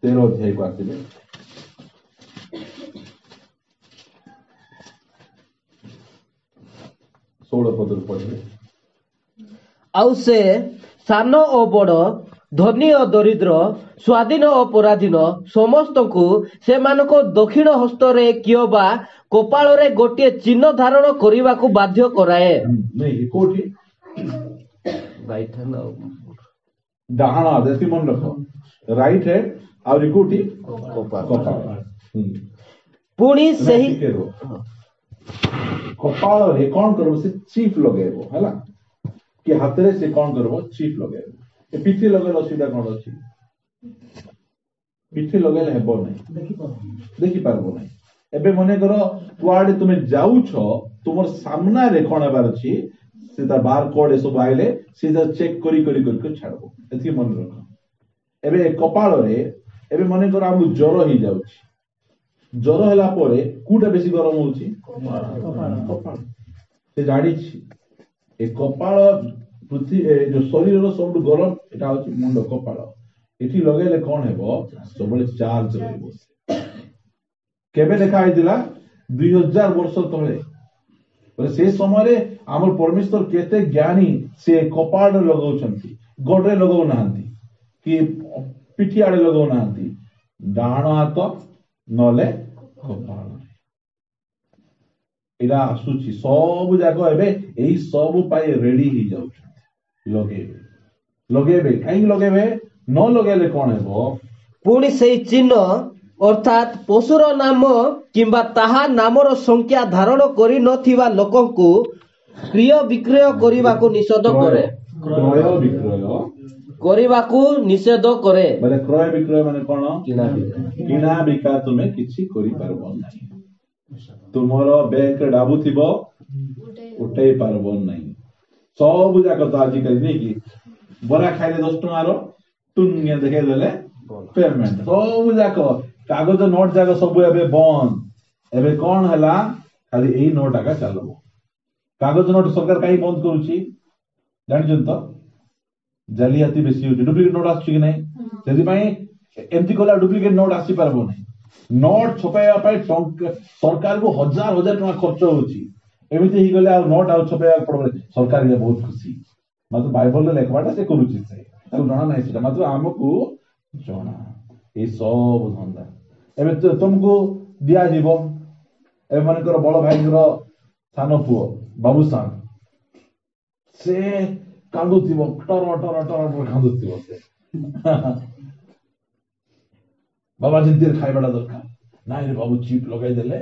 13 ଅଧ୍ୟାୟକୁ ଆସିବେ। 16 ପଦରୁ ପଢିବେ। ଆଉ ସେ ସାନ ଓ ବଡ, ଧନୀ ଓ ଦରିଦ୍ର, ସ୍ୱାଧୀନ ଓ ପରାଧୀନ ସମସ୍ତଙ୍କୁ ସେମାନଙ୍କ ଦକ୍ଷିଣ ହସ୍ତରେ କିମ୍ବା କପାଳରେ ଗୋଟିଏ ଚିହ୍ନ ଧାରଣ କରିବାକୁ ବାଧ୍ୟ କରାଏ। କୋଉଠି? ଡାହାଣ ହାତ, ଏତିକି ମନେ ରଖ, ରାଇଟ ହ୍ୟାଣ୍ଡ। ଆହୁରି କୋଉଠି? କପାଳ। ପୁଣି ସେହି କପାଳରେ କଣ କରିବ? ସେ ଚିପ୍ ଲଗେଇବ, ହେଲା କି ହାତରେ ସେ କଣ କରିବ? ଚିପ୍ ଲଗେଇବ। ଏ ପିଠି ଲଗେଇଲେ ଅସୁବିଧା କଣ ଅଛି? ପିଠି ଲଗେଇଲେ ହେବ ନାହିଁ, ଦେଖିପାରିବ ନାହିଁ। ଏବେ ମନେକର କୁଆଡେ ତୁମେ ଯାଉଛ, ତୁମର ସାମ୍ନାରେ କଣ ହେବାର ଅଛି, ସେ ତା ବାର କୋଡ ଏସବୁ ଆଇଲେ ସେ ତା ଚେକ୍ କରି କରି କରି କରି ଛାଡିବ। ଏତିକି ମନେ ରଖ। ଏବେ କପାଳରେ ଏବେ ମନେକର ଆମକୁ ଜ୍ୱର ହେଇଯାଉଛି, ଜ୍ୱର ହେଲା ପରେ କୋଉଟା ବେଶୀ ଗରମ ହଉଛି? କପାଳ। ସେ ଜାଣିଛି ଏ କପାଳ ପୃଥିବୀ ଯୋଉ ଶରୀରର ସବୁଠୁ ଗରମ ଏଟା ହଉଛି ମୁଣ୍ଡ, କପାଳ। ଏଠି ଲଗେଇଲେ କଣ ହେବ? ସବୁବେଳେ ଚାର୍ଜ ରହିବ। କେବେ ଲେଖା ହେଇଥିଲା? 2000 ବର୍ଷ ତଳେ। ସେ ସମୟରେ ଆମର ପରମେଶ୍ୱର କେତେ ଜ୍ଞାନୀ, ସେ କପାଳରେ ଲଗାଉଛନ୍ତି, ଗୋଡରେ ଲଗାଉନାହାନ୍ତି କି ପିଠି ଆଡେ ଲଗାଉନାହାନ୍ତି, ଡାହାଣ ହାତ ନହେଲେ କପାଳରେ। ଏଇଟା ଆସୁଛି ସବୁ ଯାକ ଏବେ ଏଇ ସବୁ ପାଇଁ ରେଡି ହେଇଯାଉଛନ୍ତି। ଲଗେଇବେ, ଲଗେଇବେ। କାହିଁକି ଲଗେଇବେ? ନ ଲଗେଇଲେ କଣ ହେବ? ପୁଣି ସେଇ ଚିହ୍ନ ଅର୍ଥାତ୍ ପଶୁର ନାମ କିମ୍ବା ତାହା ନାମର ସଂଖ୍ୟା ଧାରଣ କରିନଥିବା ଲୋକଙ୍କୁ କ୍ରୟ ବିକ୍ରୟ କରିବାକୁ ନିଷେଧ କରେ। କ୍ରୟ ବିକ୍ରୟ କରିବାକୁ ନିଷେଧ କରେ। ମାନେ କ୍ରୟ ବିକ୍ରୟ ମାନେ କଣ? କିଣା ବିକା ତୁମେ କିଛି କରିପାରିବ ନାହିଁ। ତୁମର ବ୍ୟାଙ୍କରେ ଡାବୁଥିବ, ଉଠେଇ ପାରିବ ନାହିଁ। ସବୁ ଯାକ ତ ଆଜିକାଲି ନେଇକି ବରା ଖାଇଲେ 10 ଟଙ୍କାର ଟୁଙ୍ଗେ ଦେଖେଇ ଦେଲେ ପେମେଣ୍ଟ, ସବୁ ଯାକ କାଗଜ ନୋଟ ଯାକ ସବୁ ଏବେ ବନ୍ଦ। ଏବେ କଣ ହେଲା? ଖାଲି ଏଇ ନୋଟ ଆକା ଚାଲିବ। କାଗଜ ନୋଟ ସରକାର କାହିଁ ବନ୍ଦ କରୁଛି ଜାଣିଛନ୍ତି ତ? ଜାଲିଆତି ବେଶୀ ହଉଛି, ଡୁପ୍ଲିକେଟ ନୋଟ ଆସୁଛି କି ନାହିଁ? ସେଥିପାଇଁ ଏମିତି କଲେ ଡୁପ୍ଲିକେଟ ନୋଟ ଆସିପାରିବ ନାହିଁ। ନୋଟ ଛପାଇବା ପାଇଁ ସରକାରକୁ ହଜାର ହଜାର ଟଙ୍କା ଖର୍ଚ୍ଚ ହଉଛି। ଏମିତି ହେଇଗଲେ ଆଉ ନୋଟ ଆଉ ଛପାଇବାକୁ ପଡିବନି। ସରକାର ଇଏ ବହୁତ ଖୁସି। ମାତ୍ର ବାଇବଲରେ ଲେଖବାଟା ସେ କରୁଛି, ସେ ତାକୁ ଜଣା ନାହିଁ ସେଟା, ମାତ୍ର ଆମକୁ ଜଣା। ଏଇ ସବୁ ଧନ୍ଦା ଏବେ ତମକୁ ଦିଆଯିବ। ଏବେ ମନେକର ବଡ ଭାଇଙ୍କର ସାନ ପୁଅ ବାବୁସାନ, ସେ କାନ୍ଦୁଥିବ, ଟର ଟର ଟର ଟର କାନ୍ଦୁଥିବ ସେ। ବାବା ଯେମିତି ଖାଇବାଟା ଦରକାର ନାଇଁ ରେ ବାବୁ, ଚିପ୍ ଲଗାଇଦେଲେ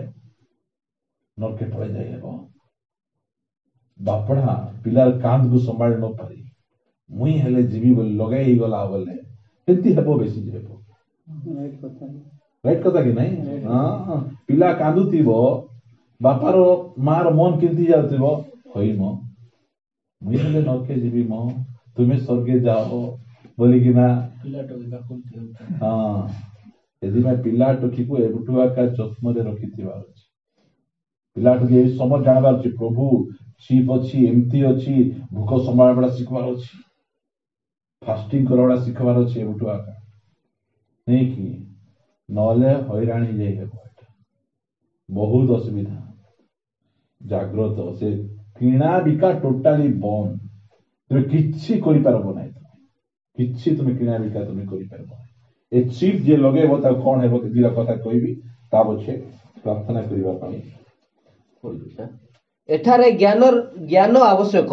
ନର୍କେ ପଳେଇ ଯାଇ ହେବ। ବାପଣା ପିଲାର କାନ୍ଦକୁ ସମ୍ଭାଳି ନ ପାରି ମୁଇଁ ହେଲେ ଯିବି ବୋଲି ଲଗାଇ ହେଇଗଲା ବୋଲେ କେମିତି ହେବ? ବେଶୀ ହେବ। ରାଇଟ କଥା କି ନାଇଁ? ହଁ, ପିଲା କାନ୍ଦୁଥିବ, ବାପାର ମାର ମନ କେମିତି ଯାଉଥିବ, ହଇ ମ ମୁଇଁ ହେଲେ ନର୍କେ ଯିବି ମ, ତୁମେ ସ୍ୱର୍ଗେ ଯାଅ ବୋଲିକିନା। ହଁ, ସେଥିପାଇଁ ପିଲା ଟୋକିକୁ ଏବେଠୁ ଏକା ଯତ୍ନରେ ରଖିଥିବାର ଅଛି। ପିଲା ଟୋକି ଏଇ ସମୟ ଜାଣିବାର ଅଛି, ପ୍ରଭୁ ଚିପ୍ ଅଛି, ଏମିତି ଅଛି, ଭୋକ ସମ୍ଭାଳିବାଟା ଶିଖିବାର ଅଛି, ଫାଷ୍ଟିଂ କରିବାଟା ଶିଖିବାର ଅଛି ଏବେଠୁ ଏକା, ନାଇଁ କି? ନହେଲେ ହଇରାଣ ହେଇଯାଇ ହେବ। ଏଟା ବହୁତ ଅସୁବିଧା। ଜାଗ୍ରତ ସେ କିଣା ବିକା ଟୋଟାଲି ବନ୍ଦ। ତୁମେ କିଛି କରିପାରିବ ନାହିଁ, ତୁମେ କିଛି ତୁମେ କିଣା ବିକା ତୁମେ କରିପାରିବ ନାହିଁ। ଏ ଚିପ୍ ଯିଏ ଲଗେଇବ ତାକୁ କଣ ହେବ, ଦିଟା କଥା କହିବି, ତା ପଛେ ପ୍ରାର୍ଥନା କରିବା ପାଇଁ। ଏଠାରେ ଜ୍ଞାନ ଆବଶ୍ୟକ।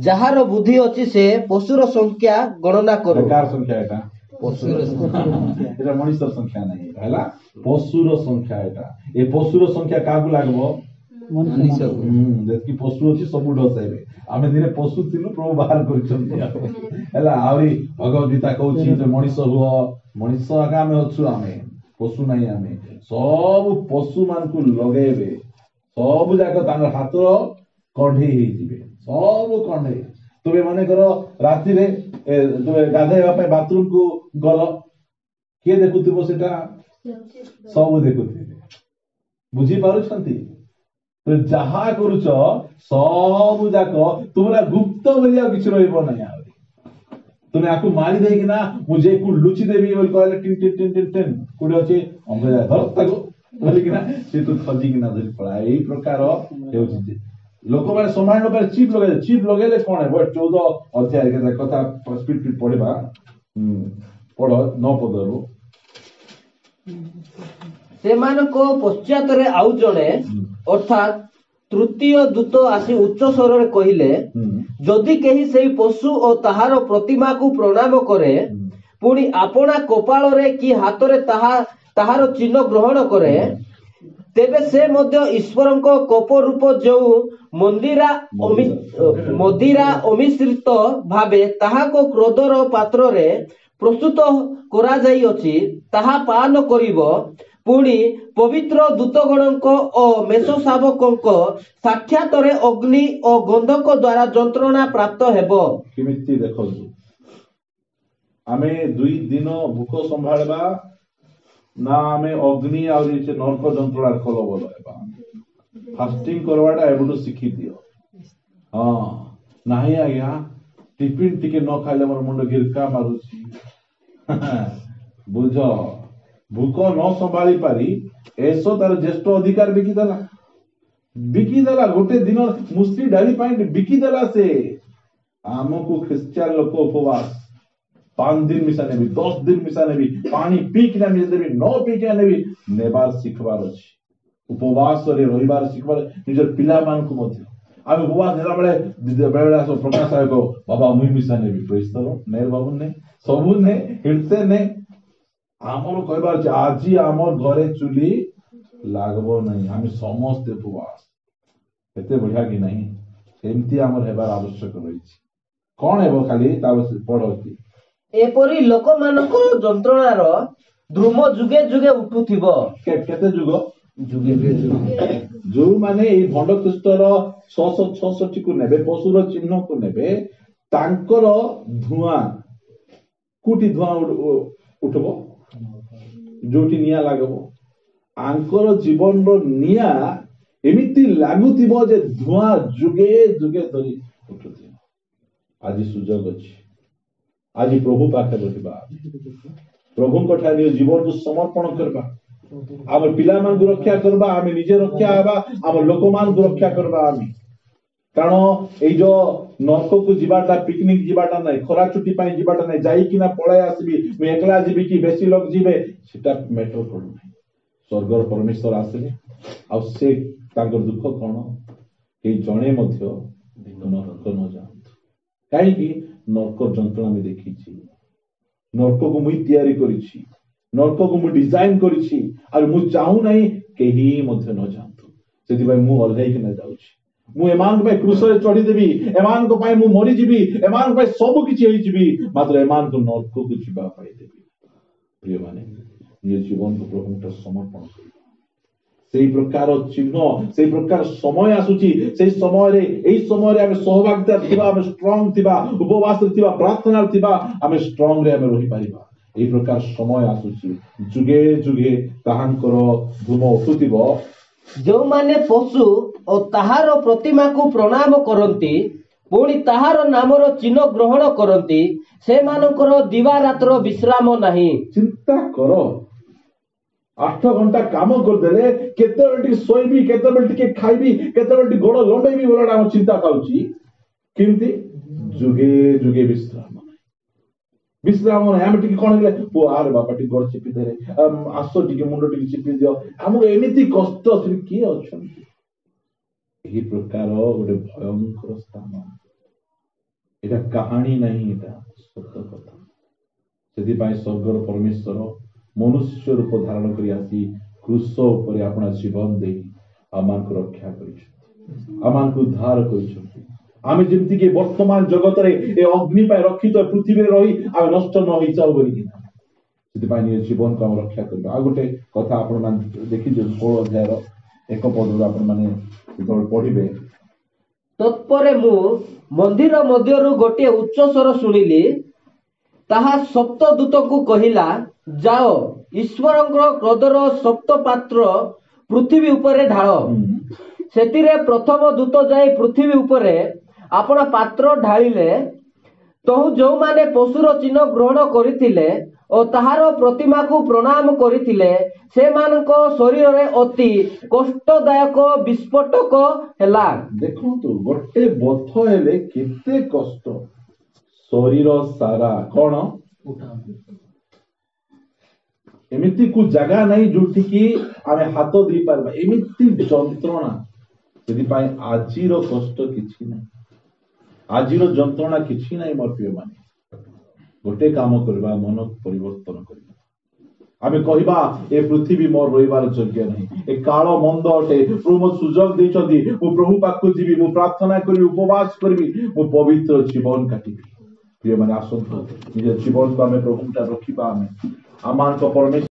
ଯାହାର ବୁଦ୍ଧି ଅଛି ସେ ପଶୁର ସଂଖ୍ୟା ଗଣନା କରୁ। କାହାର ସଂଖ୍ୟା ଏଟା? ଏଟା ମଣିଷର ସଂଖ୍ୟା ନାହିଁ, ଏଟା ହେଲା ପଶୁର ସଂଖ୍ୟା। ଏଟା ଏ ପଶୁର ସଂଖ୍ୟା କାହାକୁ ଲାଗିବ? ଯେତିକି ପଶୁ ଅଛି ସବୁ ଡସେଇବେ। ଆମେ ଦିନେ ପଶୁ ଥିଲୁ, ପ୍ରଭୁ ବାହାର କରିଛନ୍ତି। ହେଲା, ଆହୁରି ଭଗବତ ଗୀତା କହୁଛି ଯେ ମଣିଷ ହୁଅ, ମଣିଷ ଆଗ ଆମେ ଅଛୁ, ଆମେ ପଶୁ ନାହିଁ। ଆମେ ସବୁ ପଶୁ ମାନଙ୍କୁ ଲଗେଇବେ, ସବୁ ଯାକ ତାଙ୍କର ହାତ କଣ୍ଢେଇ ହେଇଯିବେ, ସବୁ କଣ୍ଢେଇ। ତୁମେ ମନେକର ରାତିରେ ତୁମେ ଗାଧେଇବା ପାଇଁ ବାଥରୁମ କୁ ଗଲ, କିଏ ଦେଖୁଥିବ ସେଟା? ସବୁ ଦେଖୁଥିବେ। ବୁଝିପାରୁଛନ୍ତି? ଯାହା କରୁଛ ସବୁ ଯାକ ତୁମର ଗୁପ୍ତ ବୋଲି ଆଉ କିଛି ରହିବ ନାହିଁ। ଆହୁରି ତୁମେ ଆକୁ ମାରି ଦେଇକିନା ମୁଁ ଯେ ଲୁଚି ଦେବି ବୋଲି କହିଲେ ଟିନ୍ ଟିନ୍ ଟିନ୍ ଟିନ୍ ଟିନ୍, କୋଉଠି ଅଛି ଅଙ୍ଗ ଧର ତାକୁ ବୋଲିକିନା ସେ ତୁ ଖଜିକିନା ଧରି ପଳା। ଏଇ ପ୍ରକାର ହେଉଛି। ଲୋକମାନେ ସମ୍ଭାଳିବା ପାଇଁ ଚିପ୍ ଲଗେଇଲେ, ଚିପ୍ ଲଗେଇଲେ କଣ ହେବ? 14 ଅଧ୍ୟାୟ କଥା ସ୍ପିଡ ସ୍ପିଡ ପଢିବା। ପଢ 9 ପଦରୁ। ସେମାନଙ୍କ ପଶ୍ଚାତରେ ଆଉ ଜଣେ ଅର୍ଥାତ୍ ତୃତୀୟ ଦୂତ ଆସି ଉଚ୍ଚ ସ୍ୱରରେ କହିଲେ, ଯଦି କେହି ସେଇ ପଶୁ ଓ ତାହାର ପ୍ରତିମାକୁ ପ୍ରଣାମ କରେ, ପୁଣି ଆପଣା କପାଳରେ କି ହାତରେ ତାହାର ଚିହ୍ନ ଗ୍ରହଣ କରେ, ତେବେ ସେ ମଧ୍ୟ ଈଶ୍ୱରଙ୍କ କୋପ ରୂପ ଯେଉଁ ମଦିରା ଅମିଶ୍ରିତ ଭାବେ ତାହାଙ୍କ କ୍ରୋଧର ପାତ୍ରରେ ପ୍ରସ୍ତୁତ କରାଯାଇଅଛି ତାହା ପାନ କରିବ। ପୁଣି ପବିତ୍ର ଦୂତଗଣଙ୍କ ଓ ମେଷ ଶାବକଙ୍କ ସାକ୍ଷାତରେ ଅଗ୍ନି ଓ ଗନ୍ଧକ ଦ୍ୱାରା ଯନ୍ତ୍ରଣା ପ୍ରାପ୍ତ ହେବ। କେମିତି ଦେଖନ୍ତୁ, ଆମେ 2 ଦିନ ଭୋକ ସମ୍ଭାଳିବା ନା ଆମେ ଅଗ୍ନି ଆହୁରି ସେ ନର୍କ ଯନ୍ତ୍ରଣା କଲବଲ ହେବା? ଫାଷ୍ଟିଂ କରବାଟା ଏବେଠୁ ଶିଖି ଦିଅ। ହଁ ନାହିଁ ଆଜ୍ଞା, ଟିଫିନ ଟିକେ ନ ଖାଇଲେ ମୋର ମୁଣ୍ଡ ଘିରକା ମାରୁଛି। ବୁଝ, ଭୋକ ନ ସମ୍ଭାଳି ପାରି ଏସ ତାର ଜ୍ୟେଷ୍ଠ ଅଧିକାର ବିକିଦେଲା, ବିକିଦେଲା। ଗୋଟେ ଦିନ ମୁସ୍ଲି ଡାଲି ପାଇଁ ବିକିଦେଲା ସେ। ଆମକୁ ଖ୍ରୀଷ୍ଟିଆନ ଲୋକ ଉପବାସ 5 ଦିନ ମିଶା ନେବି, 10 ଦିନ ମିଶା ନେବି, ପାଣି ପିଇକିନା ମିଶା ଦେବି, ନ ପିଇକିନା ନେବି, ନେବାର ଶିଖବାର ଅଛି। ଉପବାସରେ ରହିବାର ଶିଖବାର ନିଜର ପିଲାମାନଙ୍କୁ ମଧ୍ୟ। ଆମେ ଉପବାସ ନେଲା ବେଳେ ବେଳେ ଆସ ପ୍ରକାଶ ଆୟୋଗ, ବାବା ମୁଇଁ ମିଶା ନେବି, ପ୍ରେସ୍ତର ନେ ବାବୁ ନେ, ସବୁ ନେ, ହିଡ଼ତେ ନେ। ଆମର କହିବାର ଅଛି ଆଜି ଆମ ଘରେ ଚୁଲି ଲାଗବ ନାହିଁ, ଆମେ ସମସ୍ତେ ଉପବାସ। ଏତେ ବଢିଆ କି ନାହିଁ? ସେମିତି ଆମର ହେବାର ଆବଶ୍ୟକ ରହିଛି। କଣ ହେବ ଖାଲି ତା ପଢ। ଏପରି ଲୋକମାନଙ୍କ ଯନ୍ତ୍ରଣାର ଧୂମ ଯୁଗେ ଯୁଗେ ଉଠୁଥିବ। କେତେ ଯୁଗ? ଯୁଗେ ଯୁଗେ। ଯୋଉମାନେ ଏଇ ଭଣ୍ଡ ଖ୍ରୀଷ୍ଟର 666 କୁ ନେବେ, ପଶୁର ଚିହ୍ନକୁ ନେବେ, ତାଙ୍କର ଧୂଆଁ କୋଉଠି ଧୂଆଁ ଉଠବ? ଯୋଉଠି ନିଆଁ ଲାଗିବ। ଆଙ୍କର ଜୀବନର ନିଆଁ ଏମିତି ଲାଗୁଥିବ ଯେ ଧୂଆଁ ଯୁଗେ ଯୁଗେ ଧରି ଉଠୁଥିବ। ଆଜି ସୁଯୋଗ ଅଛି, ଆଜି ପ୍ରଭୁ ପାଖରେ ରହିବା, ପ୍ରଭୁଙ୍କ ଠାରେ ନିଜ ଜୀବନକୁ ସମର୍ପଣ କରିବା, ଆମ ପିଲାମାନଙ୍କୁ ରକ୍ଷା କରିବା, ଆମେ ନିଜେ ରକ୍ଷା ହେବା, ଆମ ଲୋକମାନଙ୍କୁ ରକ୍ଷା କରିବା ଆମେ। କାରଣ ଏଇ ଯୋଉ ନର୍କକୁ ଯିବାଟା ପିକନିକ ଯିବାଟା ନାହିଁ, ଖରା ଛୁଟି ପାଇଁ ଯିବାଟା ନାହିଁ, ଯାଇକିନା ପଳେଇ ଆସିବି, ମୁଁ ଏକଲା ଯିବି କି ବେଶୀ ଲୋକ ଯିବେ, ସେଟା ମ୍ୟାଟର କରୁନାହିଁ। ସ୍ୱର୍ଗର ପରମେଶ୍ୱର ଆସିଲେ ଆଉ ସେ ତାଙ୍କର ଦୁଃଖ କଣ, କେହି ଜଣେ ମଧ୍ୟ ନର୍କ ନ ଯାଆନ୍ତୁ। କାହିଁକି? ନର୍କ ଯନ୍ତ୍ରଣା ଆମେ ଦେଖିଛି, ନର୍କକୁ ମୁଇଁ ତିଆରି କରିଛି, ନର୍କକୁ ମୁଁ ଡିଜାଇନ କରିଛି, ଆଉ ମୁଁ ଚାହୁଁନାହିଁ କେହି ମଧ୍ୟ ନ ଯାଆନ୍ତୁ। ସେଥିପାଇଁ ମୁଁ ଓହ୍ଲେଇକିନା ଯାଉଛି, ମୁଁ ଏମାନଙ୍କ ପାଇଁ କ୍ରୁଶରେ ଚଢିଦେବି, ଏମାନଙ୍କ ପାଇଁ ମୁଁ ମରିଯିବି, ଏମାନଙ୍କ ପାଇଁ ସବୁ କିଛି ହେଇଯିବି, ମାତ୍ର ଏମାନଙ୍କୁ ନର୍କକୁ ଯିବା ପାଇଁ ଦେବି। ପ୍ରିୟମାନେ, ନିଜ ଜୀବନକୁ ପ୍ରଭୁଙ୍କ ସମର୍ପଣ କରିବା। ସେଇ ପ୍ରକାର ଚିହ୍ନ, ସେଇ ପ୍ରକାର ସମୟ ଆସୁଛି। ସେଇ ସମୟରେ, ଏଇ ସମୟରେ ଆମେ ସହଭାଗିତା ଥିବା, ଆମେ ଷ୍ଟ୍ରଙ୍ଗ ଥିବା, ଉପବାସରେ ଥିବା, ପ୍ରାର୍ଥନାରେ ଥିବା, ଆମେ ଷ୍ଟ୍ରଙ୍ଗରେ ଆମେ ରହିପାରିବା। ଏଇ ପ୍ରକାର ସମୟ ଆସୁଛି, ଯୁଗେ ଯୁଗେ ତାହାଙ୍କର ଧୂମ ଉଠୁଥିବ। ଯେଉଁମାନେ ପଶୁ ଓ ତାହାର ପ୍ରତିମାକୁ ପ୍ରଣାମ କରନ୍ତି, ପୁଣି ତାହାର ନାମର ଚିହ୍ନ ଗ୍ରହଣ କରନ୍ତି, ସେମାନଙ୍କର ଦିବାରାତ୍ର ବିଶ୍ରାମ ନାହିଁ। ଚିନ୍ତା କର, 8 ଘଣ୍ଟା କାମ କରିଦେଲେ କେତେବେଳେ ଟିକେ ଶୋଇବି, କେତେବେଳେ ଟିକେ ଖାଇବି, କେତେବେଳେ ଟିକେ ଗୋଡ ଲମ୍ବେଇବି ବୋଲି ଆମ ଚିନ୍ତା ଥାଉଛି। କେମିତି ଯୁଗେ ଯୁଗେ ବିଶ୍ରାମ ନାହିଁ, ବିଶ୍ରାମ ନାହିଁ। ଆମେ ଟିକେ କଣ ହେଇଗଲେ ପୁଅ ଆରେ ବାପା ଟିକେ ଗୋଡ ଚିପି ଦେଲେ, ଆସ ଟିକେ ମୁଣ୍ଡ ଟିକେ ଚିପି ଦିଅ, ଆମକୁ ଏମିତି କଷ୍ଟ। ସେଠି କିଏ ଅଛନ୍ତି? ଏହି ପ୍ରକାର ଗୋଟେ ଭୟଙ୍କର ସ୍ଥାନ। ଏଇଟା କାହାଣୀ ନାହିଁ, ଏଇଟା ସତ କଥା। ସେଥିପାଇଁ ସ୍ୱର୍ଗର ପରମେଶ୍ୱର ମନୁଷ୍ୟ ରୂପ ଧାରଣ କରି ଆସି କ୍ରୁଶ ଉପରେ ଆପଣା ଜୀବନ ଦେଇ ଆମମାନଙ୍କୁ ରକ୍ଷା କରିଛନ୍ତି, ଆମମାନଙ୍କୁ ଉଦ୍ଧାର କରିଛନ୍ତି। ଆମେ ଯେମିତିକି ବର୍ତ୍ତମାନ ଜଗତରେ ଏ ଅଗ୍ନି ପାଇଁ ରକ୍ଷିତ ପୃଥିବୀରେ ରହି ଆମେ ନଷ୍ଟ ନ ହେଇଯାଉ ବୋଲିକିନା, ସେଥିପାଇଁ ନିଜ ଜୀବନକୁ ଆମେ ରକ୍ଷା କରିବା। ଆଉ ଗୋଟେ କଥା ଆପଣମାନେ ଦେଖିଦିଅନ୍ତୁ, 16 ଅଧ୍ୟାୟର 1 ପଦରୁ ଆପଣମାନେ ଯେତେବେଳେ ପଢିବେ। ତତ୍ପରେ ମୁଁ ମନ୍ଦିର ମଧ୍ୟରୁ ଗୋଟିଏ ଉଚ୍ଚ ସ୍ୱର ଶୁଣିଲି, ତାହା ସପ୍ତଦୂତଙ୍କୁ କହିଲା, ଯାଅ ଈଶ୍ୱରଙ୍କର କ୍ରୋଧର ସପ୍ତ ପାତ୍ର ପୃଥିବୀ ଉପରେ ଢାଳ। ସେଥିରେ ପ୍ରଥମ ଦୂତ ଯାଇ ପୃଥିବୀ ଉପରେ ଆପଣା ପାତ୍ର ଢାଳିଲେ। ତହୁଁ ଯେଉଁମାନେ ପଶୁର ଚିହ୍ନ ଗ୍ରହଣ କରିଥିଲେ ଓ ତାହାର ପ୍ରତିମାକୁ ପ୍ରଣାମ କରିଥିଲେ, ସେମାନଙ୍କ ଶରୀରରେ ଅତି କଷ୍ଟଦାୟକ ବିସ୍ଫୋଟକ ହେଲା। ଦେଖନ୍ତୁ, ଗୋଟେ ବଧ ହେଲେ କେତେ କଷ୍ଟ, ଶରୀର ସାରା କଣ ଏମିତି କୋଉ ଜାଗା ନାହିଁ ଯୋଉଠିକି ଆମେ ହାତ ଦେଇପାରିବା, ଏମିତି ଯନ୍ତ୍ରଣା। ସେଥିପାଇଁ ଆଜିର କଷ୍ଟ କିଛି ନାହିଁ, ଆଜିର ଯନ୍ତ୍ରଣା କିଛି ନାହିଁ। ମୋର ପ୍ରିୟମାନେ, ଗୋଟେ କାମ କରିବା, ମନ ପରିବର୍ତ୍ତନ କରିବା। ଆମେ କହିବା ଏ ପୃଥିବୀ ମୋର ରହିବାର ଯୋଗ୍ୟ ନାହିଁ, ଏ କାଳ ମନ୍ଦ ଅଟେ, ପ୍ରଭୁ ମୋତେ ସୁଯୋଗ ଦେଇଛନ୍ତି, ମୁଁ ପ୍ରଭୁ ପାଖକୁ ଯିବି, ମୁଁ ପ୍ରାର୍ଥନା କରିବି, ଉପବାସ କରିବି, ମୁଁ ପବିତ୍ର ଜୀବନ କାଟିବି। ପ୍ରିୟମାନେ ଆସନ୍ତୁ ନିଜ ଜୀବନକୁ ଆମେ ପ୍ରଭୁଙ୍କଠାରେ ରଖିବା। ଆମେ ଆମମାନଙ୍କ ପରମେଶ୍ୱର